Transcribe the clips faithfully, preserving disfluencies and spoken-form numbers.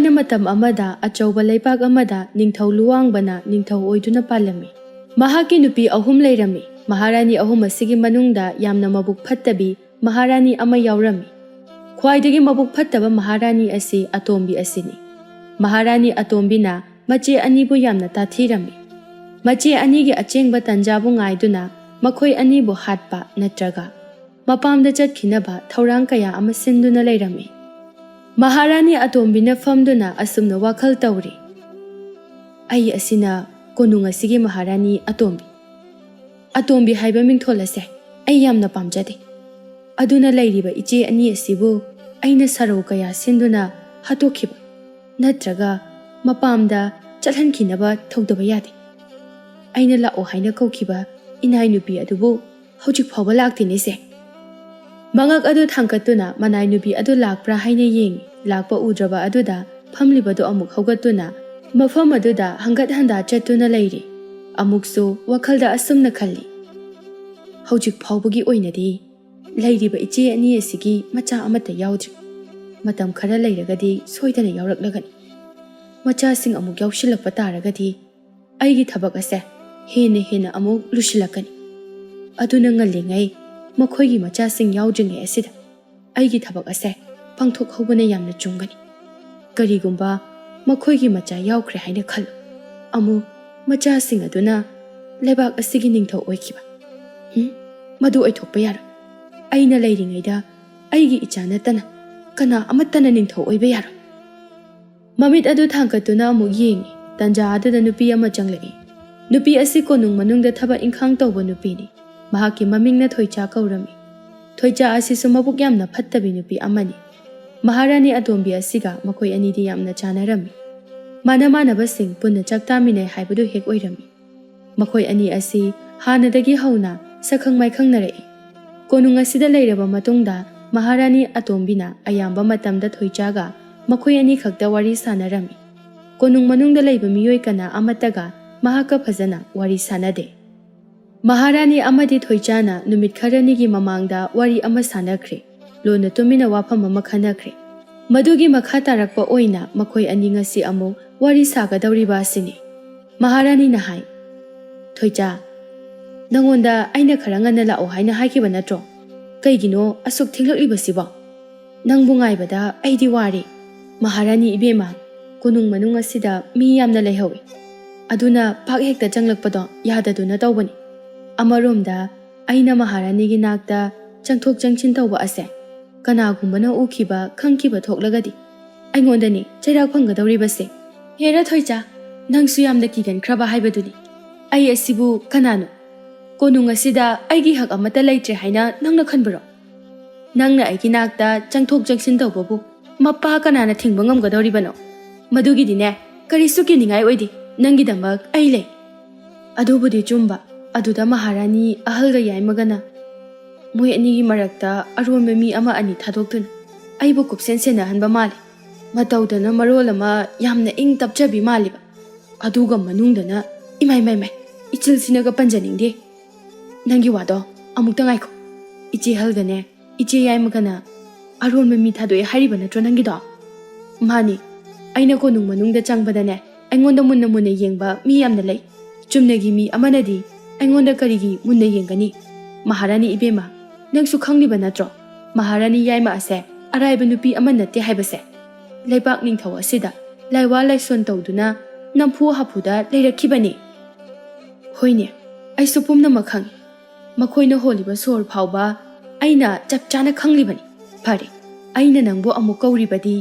ꯊꯥꯏꯅ ꯃꯇꯝ ꯑꯃꯗ ꯑꯆꯧꯕ ꯂꯩꯕꯥꯛ ꯑꯃꯗ ꯅꯤꯡꯊꯧ ꯂꯨꯋꯥꯡꯕꯅ ꯅꯤꯡꯊꯧ ꯑꯣꯏꯗꯨꯅ ꯄꯥꯜꯂꯝꯃꯤ꯫ ꯃꯍꯥꯛꯀꯤ ꯅꯨꯄꯤ ꯑꯍꯨꯝ ꯂꯩꯔꯝꯃꯤ꯫ ꯃꯍꯥꯔꯥꯅꯤ ꯑꯍꯨꯝ ꯑꯁꯤꯒꯤ ꯃꯅꯨꯡꯗ ꯌꯥꯝꯅ ꯃꯕꯨꯛ ꯐꯠꯇꯕꯤ ꯃꯍꯥꯔꯥꯅꯤ ꯑꯃ ꯌꯥꯎꯔꯝꯃꯤ꯫ ꯈ꯭ꯋꯥꯏꯗꯒꯤ ꯃꯕꯨꯛ ꯐꯠꯇꯕ ꯃꯍꯥꯔꯥꯅꯤ ꯑꯁꯤ ꯑꯇꯣꯝꯕꯤ ꯑꯁꯤꯅꯤ꯫ ꯃꯍꯥꯔꯥꯅꯤ ꯑꯇꯣꯝꯕꯤꯅ ꯃꯆꯦ ꯑꯅꯤꯕꯨ ꯌꯥꯝꯅ ꯇꯥꯊꯤꯔꯝꯃꯤ꯫ ꯃꯆꯦ ꯑꯅꯤꯒꯤ ꯑꯆꯦꯡꯕ ꯇꯟꯖꯥꯕꯨ ꯉꯥꯏꯗꯨꯅ ꯃꯈꯣꯏ ꯑꯅꯤꯕꯨ ꯍꯥꯠꯄ ꯅꯠꯇ꯭ꯔꯒ ꯃꯄꯥꯝꯗ ꯆꯠꯈꯤꯅꯕ ꯊꯧꯔꯥꯡ ꯀꯌꯥ ꯑꯃ ꯁꯤꯟꯗꯨꯅ ꯂꯩꯔꯝꯃꯤ꯫ ꯃꯍꯥꯔꯥꯅꯤ ꯑꯇꯣꯝꯕꯤꯅ ꯐꯝꯗꯨꯅ ꯑꯁꯨꯝꯅ ꯋꯥꯈꯜ ꯇꯧꯔꯤ, "ꯑꯩ ꯑꯁꯤꯅ ꯀꯣꯅꯨꯡ ꯑꯁꯤꯒꯤ ꯃꯍꯥꯔꯥꯅꯤ ꯑꯇꯣꯝꯕꯤ, ꯑꯇꯣꯝꯕꯤ ꯍꯥꯏꯕ ꯃꯤꯡꯊꯣꯜ ꯑꯁꯦ ꯑꯩ ꯌꯥꯝꯅ ꯄꯥꯝꯖꯗꯦ꯫ ꯑꯗꯨꯅ ꯂꯩꯔꯤꯕ ꯏꯆꯦ ꯑꯅꯤ ꯑꯁꯤꯕꯨ ꯑꯩꯅ ꯁꯔꯧ ꯀꯌꯥ ꯁꯤꯟꯗꯨꯅ ꯍꯥꯠꯇꯣꯛꯈꯤꯕ ꯅꯠꯇ꯭ꯔꯒ ꯃꯄꯥꯝꯗ ꯆꯠꯍꯟꯈꯤꯅꯕ ꯇꯧꯗꯕ ꯌꯥꯗꯦ꯫ ꯑꯩꯅ ꯂꯥꯛꯑꯣ ꯍꯥꯏꯅ ꯀꯧꯈꯤꯕ ꯏꯅꯥꯏ ꯅꯨꯄꯤ ꯑꯗꯨꯕꯨ ꯍꯧꯖꯤꯛ ꯐꯥꯎꯕ ꯂꯥꯛꯇꯦꯅꯦꯁꯦ꯫" ꯃꯉꯛ ꯑꯗꯨ ꯊꯥꯡꯒꯠꯇꯨꯅ ꯃꯅꯥꯏ ꯅꯨꯄꯤ ꯑꯗꯨ ꯂꯥꯛꯄ꯭ꯔꯥ ꯍꯥꯏꯅ ꯌꯦꯡꯉꯤ꯫ ꯂꯥꯛꯄ ꯎꯗ꯭ꯔꯕ ꯑꯗꯨꯗ ꯐꯝꯂꯤꯕꯗꯨ ꯑꯃꯨꯛ ꯍꯧꯒꯠꯇꯨꯅ ꯃꯐꯝ ꯑꯗꯨꯗ ꯍꯪꯒꯠ ꯍꯟꯗꯥ ꯆꯠꯇꯨꯅ ꯂꯩꯔꯤ꯫ ꯑꯃꯨꯛꯁꯨ ꯋꯥꯈꯜꯗ ꯑꯁꯨꯝꯅ ꯈꯜꯂꯤ, "ꯍꯧꯖꯤꯛ ꯐꯥꯎꯕꯒꯤ ꯑꯣꯏꯅꯗꯤ ꯂꯩꯔꯤꯕ ꯏꯆꯦ ꯑꯅꯤ ꯑꯁꯤꯒꯤ ꯃꯆꯥ ꯑꯃꯠꯇ ꯌꯥꯎꯗ꯭ꯔꯤ꯫ ꯃꯇꯝ ꯈꯔ ꯂꯩꯔꯒꯗꯤ ꯁꯣꯏꯗꯅ ꯌꯥꯎꯔꯛꯂꯒꯅꯤ꯫ ꯃꯆꯥꯁꯤꯡ ꯑꯃꯨꯛ ꯌꯥꯎꯁꯤꯜꯂꯛꯄ ꯇꯥꯔꯒꯗꯤ ꯑꯩꯒꯤ ꯊꯕꯛ ꯑꯁꯦ ꯍꯦꯟꯅ ꯍꯦꯟꯅ ꯑꯃꯨꯛ ꯂꯨꯁꯤꯜꯂꯛꯀꯅꯤ꯫ ꯑꯗꯨꯅ ꯉꯜꯂꯤꯉꯩ ꯃꯈꯣꯏꯒꯤ ꯃꯆꯥꯁꯤꯡ ꯌꯥꯎꯗ꯭ꯔꯤꯉꯩ ꯑꯁꯤꯗ ꯑꯩꯒꯤ ꯊꯕꯛ ꯑꯁꯦ ꯄꯥꯡꯊꯣꯛꯍꯧꯕꯅ ꯌꯥꯝꯅ ꯆꯨꯝꯒꯅꯤ꯫ ꯀꯔꯤꯒꯨꯝꯕ ꯃꯈꯣꯏꯒꯤ ꯃꯆꯥ ꯌꯥꯎꯈ꯭ꯔꯦ ꯍꯥꯏꯅ ꯈꯜꯂꯨ, ꯑꯃꯨꯛ ꯃꯆꯥꯁꯤꯡ ꯑꯗꯨꯅ ꯂꯩꯕꯥꯛ ꯑꯁꯤꯒꯤ ꯅꯤꯡꯊꯧ ꯑꯣꯏꯈꯤꯕ꯫ ꯎꯝ, ꯃꯗꯨ ꯑꯣꯏꯊꯣꯛꯄ ꯌꯥꯔꯣꯏ꯫ ꯑꯩꯅ ꯂꯩꯔꯤꯉꯩꯗ ꯑꯩꯒꯤ ꯏꯆꯥ ꯅꯠꯇꯅ ꯀꯅꯥ ꯑꯃꯠꯇꯅ ꯅꯤꯡꯊꯧ ꯑꯣꯏꯕ ꯌꯥꯔꯣꯏ꯫" ꯃꯃꯤꯠ ꯑꯗꯨ ꯊꯥꯡꯒꯠꯇꯨꯅ ꯑꯃꯨꯛ ꯌꯦꯡꯉꯤ꯫ ꯇꯟꯖꯥ ꯑꯗꯨꯗ ꯅꯨꯄꯤ ꯑꯃ ꯆꯪꯂꯛꯏ꯫ ꯅꯨꯄꯤ ꯑꯁꯤ ꯀꯣꯅꯨꯡ ꯃꯅꯨꯡꯗ ꯊꯕꯛ ꯏꯪꯈꯥꯡ ꯇꯧꯕ ꯅꯨꯄꯤꯅꯤ꯫ ꯃꯍꯥꯛꯀꯤ ꯃꯃꯤꯡꯅ ꯊꯣꯏꯆꯥ ꯀꯧꯔꯝꯃꯤ꯫ ꯊꯣꯏꯆꯥ ꯑꯁꯤꯁꯨ ꯃꯕꯨꯛ ꯌꯥꯝꯅ ꯐꯠꯇꯕꯤ ꯅꯨꯄꯤ ꯑꯃꯅꯤ꯫ ꯃꯍꯥꯔꯥꯅꯤ ꯑꯇꯣꯝꯕꯤ ꯑꯁꯤꯒ ꯃꯈꯣꯏ ꯑꯅꯤꯗꯤ ꯌꯥꯝꯅ ꯆꯥꯟꯅꯔꯝꯃꯤ꯫ ꯃꯥꯅ ꯃꯥꯟꯅꯕꯁꯤꯡ ꯄꯨꯟꯅ ꯆꯥꯛ ꯆꯥꯃꯤꯟꯅꯩ ꯍꯥꯏꯕꯗꯨ ꯍꯦꯛ ꯑꯣꯏꯔꯝꯃꯤ꯫ ꯃꯈꯣꯏ ꯑꯅꯤ ꯑꯁꯤ ꯍꯥꯟꯅꯗꯒꯤ ꯍꯧꯅ ꯁꯛꯈꯪ ꯃꯥꯏꯈꯪꯅꯔꯛꯏ꯫ ꯀꯣꯅꯨꯡ ꯑꯁꯤꯗ ꯂꯩꯔꯕ ꯃꯇꯨꯡꯗ ꯃꯍꯥꯔꯥꯅꯤ ꯑꯇꯣꯝꯕꯤꯅ ꯑꯌꯥꯝꯕ ꯃꯇꯝꯗ ꯊꯣꯏꯆꯥꯒ ꯃꯈꯣꯏ ꯑꯅꯤ ꯈꯛꯇ ꯋꯥꯔꯤ ꯁꯥꯟꯅꯔꯝꯃꯤ꯫ ꯀꯣꯅꯨꯡ ꯃꯅꯨꯡꯗ ꯂꯩꯕ ꯃꯤꯑꯣꯏ ꯀꯅꯥ ꯑꯃꯠꯇꯒ ꯃꯍꯥꯛꯀ ꯐꯖꯅ ꯋꯥꯔꯤ ꯁꯥꯟꯅꯗꯦ꯫ ꯃꯍꯥꯔꯥꯅꯤ ꯑꯃꯗꯤ ꯊꯣꯏꯆꯥꯅ ꯅꯨꯃꯤꯠ ꯈꯔꯅꯤꯒꯤ ꯃꯃꯥꯡꯗ ꯋꯥꯔꯤ ꯑꯃ ꯁꯥꯟꯅꯈ꯭ꯔꯦ꯫ ꯂꯣꯟꯅ ꯇꯨꯃꯤꯟꯅ ꯋꯥꯐꯝ ꯑꯃ ꯈꯟꯅꯈ꯭ꯔꯦ꯫ ꯃꯗꯨꯒꯤ ꯃꯈꯥ ꯇꯥꯔꯛꯄ ꯑꯣꯏꯅ ꯃꯈꯣꯏ ꯑꯅꯤ ꯉꯁꯤ ꯑꯃꯨꯛ ꯋꯥꯔꯤ ꯁꯥꯒꯗꯧꯔꯤꯕ ꯑꯁꯤꯅꯤ꯫ ꯃꯍꯥꯔꯥꯅꯤꯅ ꯍꯥꯏ, "ꯊꯣꯏꯆꯥ, ꯅꯉꯣꯟꯗ ꯑꯩꯅ ꯈꯔ ꯉꯟꯅ ꯂꯥꯛꯑꯣ ꯍꯥꯏꯅ ꯍꯥꯏꯈꯤꯕ ꯅꯠꯇ꯭ꯔꯣ? ꯀꯩꯒꯤꯅꯣ ꯑꯁꯨꯛ ꯊꯦꯡꯂꯛꯂꯤꯕꯁꯤꯕꯣ? ꯅꯪꯕꯨ ꯉꯥꯏꯕꯗ ꯑꯩꯗꯤ ꯋꯥꯔꯦ꯫ ꯃꯍꯥꯔꯥꯅꯤ ꯏꯕꯦꯝꯃ, ꯀꯣꯅꯨꯡ ꯃꯅꯨꯡ ꯑꯁꯤꯗ ꯃꯤ ꯌꯥꯝꯅ ꯂꯩꯍꯧꯏ꯫ ꯑꯗꯨꯅ ꯄꯥꯛ ꯍꯦꯛꯇ ꯆꯪꯂꯛꯄꯗꯣ ꯌꯥꯗꯗꯨꯅ ꯇꯧꯕꯅꯤ꯫ ꯑꯃꯔꯣꯝꯗ ꯑꯩꯅ ꯃꯍꯥꯔꯥꯅꯤꯒꯤ ꯅꯥꯛꯇ ꯆꯪꯊꯣꯛ ꯆꯪꯁꯤꯟ ꯇꯧꯕ ꯑꯁꯦ ꯀꯅꯥꯒꯨꯝꯕꯅ ꯎꯈꯤꯕ ꯈꯪꯈꯤꯕ ꯊꯣꯛꯂꯒꯗꯤ ꯑꯩꯉꯣꯟꯗꯅꯤ ꯆꯩꯔꯥꯛ ꯐꯪꯒꯗꯧꯔꯤꯕꯁꯦ꯫ ꯍꯦꯔꯥ ꯊꯣꯏꯆꯥ, ꯅꯪꯁꯨ ꯌꯥꯝꯅ ꯀꯤꯒꯟꯈ꯭ꯔꯕ ꯍꯥꯏꯕꯗꯨꯅꯤ꯫ ꯑꯩ ꯑꯁꯤꯕꯨ ꯀꯅꯥꯅꯣ? ꯀꯣꯅꯨꯡ ꯑꯁꯤꯗ ꯑꯩꯒꯤ ꯍꯛ ꯑꯃꯠꯇ ꯂꯩꯇ꯭ꯔꯦ ꯍꯥꯏꯅ ꯅꯪꯅ ꯈꯟꯕ꯭ꯔꯣ? ꯅꯪꯅ ꯑꯩꯒꯤ ꯅꯥꯛꯇ ꯆꯪꯊꯣꯛ ꯆꯪꯁꯤꯟ ꯇꯧꯕꯕꯨ ꯃꯄꯥ ꯀꯅꯥꯅ ꯊꯤꯡꯕ ꯉꯝꯒꯗꯧꯔꯤꯕꯅꯣ? ꯃꯗꯨꯒꯤꯗꯤꯅꯦ, ꯀꯔꯤꯁꯨ ꯀꯤꯅꯤꯡꯉꯥꯏ ꯑꯣꯏꯗꯦ꯫ ꯅꯪꯒꯤꯗꯃꯛ ꯑꯩ ꯂꯩ꯫" ꯑꯗꯨꯕꯨꯗꯤ ꯆꯨꯝꯕ꯫ ꯑꯗꯨꯗ ꯃꯍꯥꯔꯥꯅꯤ ꯑꯍꯜꯒ ꯌꯥꯏꯃꯒꯅ ꯃꯣꯏ ꯑꯅꯤꯒꯤ ꯃꯔꯛꯇ ꯑꯔꯣꯟꯕ ꯃꯤ ꯑꯃ ꯑꯅꯤ ꯊꯥꯗꯣꯛꯇꯨꯅ ꯑꯩꯕꯨ ꯀꯨꯞꯁꯦꯟ ꯁꯦꯟꯅꯍꯟꯕ ꯃꯥꯜꯂꯤ꯫ ꯃꯇꯧꯗꯅ ꯃꯔꯣꯜ ꯑꯃ ꯌꯥꯝꯅ ꯏꯪ ꯇꯞꯆꯕꯤ ꯃꯥꯜꯂꯤꯕ꯫ ꯑꯗꯨꯒ ꯃꯅꯨꯡꯗꯅ, "ꯏꯃꯥꯏ, ꯃꯥꯏ, ꯃꯥꯏ, ꯏꯆꯤꯜꯁꯤꯅꯒ ꯄꯟꯖꯅꯤꯡꯗꯦ꯫ ꯅꯪꯒꯤ ꯋꯥꯗꯣ ꯑꯃꯨꯛꯇ ꯉꯥꯏꯈꯣ꯫ ꯏꯆꯦ ꯑꯍꯜꯒꯅꯦ, ꯏꯆꯦ ꯌꯥꯏꯃꯒꯅ ꯑꯔꯣꯟꯕ ꯃꯤ ꯊꯥꯗꯣꯛꯑꯦ ꯍꯥꯏꯔꯤꯕ ꯅꯠꯇ꯭ꯔꯣ ꯅꯪꯒꯤꯗꯣ?" "ꯃꯥꯅꯤ꯫ ꯑꯩꯅ ꯀꯣꯅꯨꯡ ꯃꯅꯨꯡꯗ ꯆꯪꯕꯗꯅꯦ, ꯑꯩꯉꯣꯟꯗ ꯃꯨꯟꯅ ꯃꯨꯟꯅ ꯌꯦꯡꯕ ꯃꯤ ꯌꯥꯝꯅ ꯂꯩ꯫ ꯆꯨꯝꯅꯒꯤ ꯃꯤ ꯑꯃꯅꯗꯤ ꯑꯩꯉꯣꯟꯗ ꯀꯔꯤꯒꯤ ꯃꯨꯟꯅ ꯌꯦꯡꯒꯅꯤ? ꯃꯍꯥꯔꯥꯅꯤ ꯏꯕꯦꯝꯃ, ꯅꯪꯁꯨ ꯈꯪꯂꯤꯕ ꯅꯠꯇ꯭ꯔꯣ? ꯃꯍꯥꯔꯥꯅꯤ ꯌꯥꯏꯃ ꯑꯁꯦ ꯑꯔꯥꯏꯕ ꯅꯨꯄꯤ ꯑꯃ ꯅꯠꯇꯦ ꯍꯥꯏꯕꯁꯦ꯫ ꯂꯩꯕꯥꯛ ꯅꯤꯡꯊꯧ ꯑꯁꯤꯗ ꯂꯥꯏꯋꯥ ꯂꯥꯏꯁꯣꯟ ꯇꯧꯗꯨꯅ ꯅꯝꯐꯨ ꯍꯥꯐꯨꯗ ꯂꯩꯔꯛꯈꯤꯕꯅꯤ꯫" "ꯍꯣꯏꯅꯦ, ꯑꯩꯁꯨ ꯄꯨꯝꯅꯃꯛ ꯈꯪꯏ꯫ ꯃꯈꯣꯏꯅ ꯍꯣꯜꯂꯤꯕ ꯁꯣꯔ ꯐꯥꯎꯕ ꯑꯩꯅ ꯆꯞ ꯆꯥꯅ ꯈꯪꯂꯤꯕꯅꯤ꯫ ꯐꯔꯦ, ꯑꯩꯅ ꯅꯪꯕꯨ ꯑꯃꯨꯛ ꯀꯧꯔꯤꯕꯗꯤ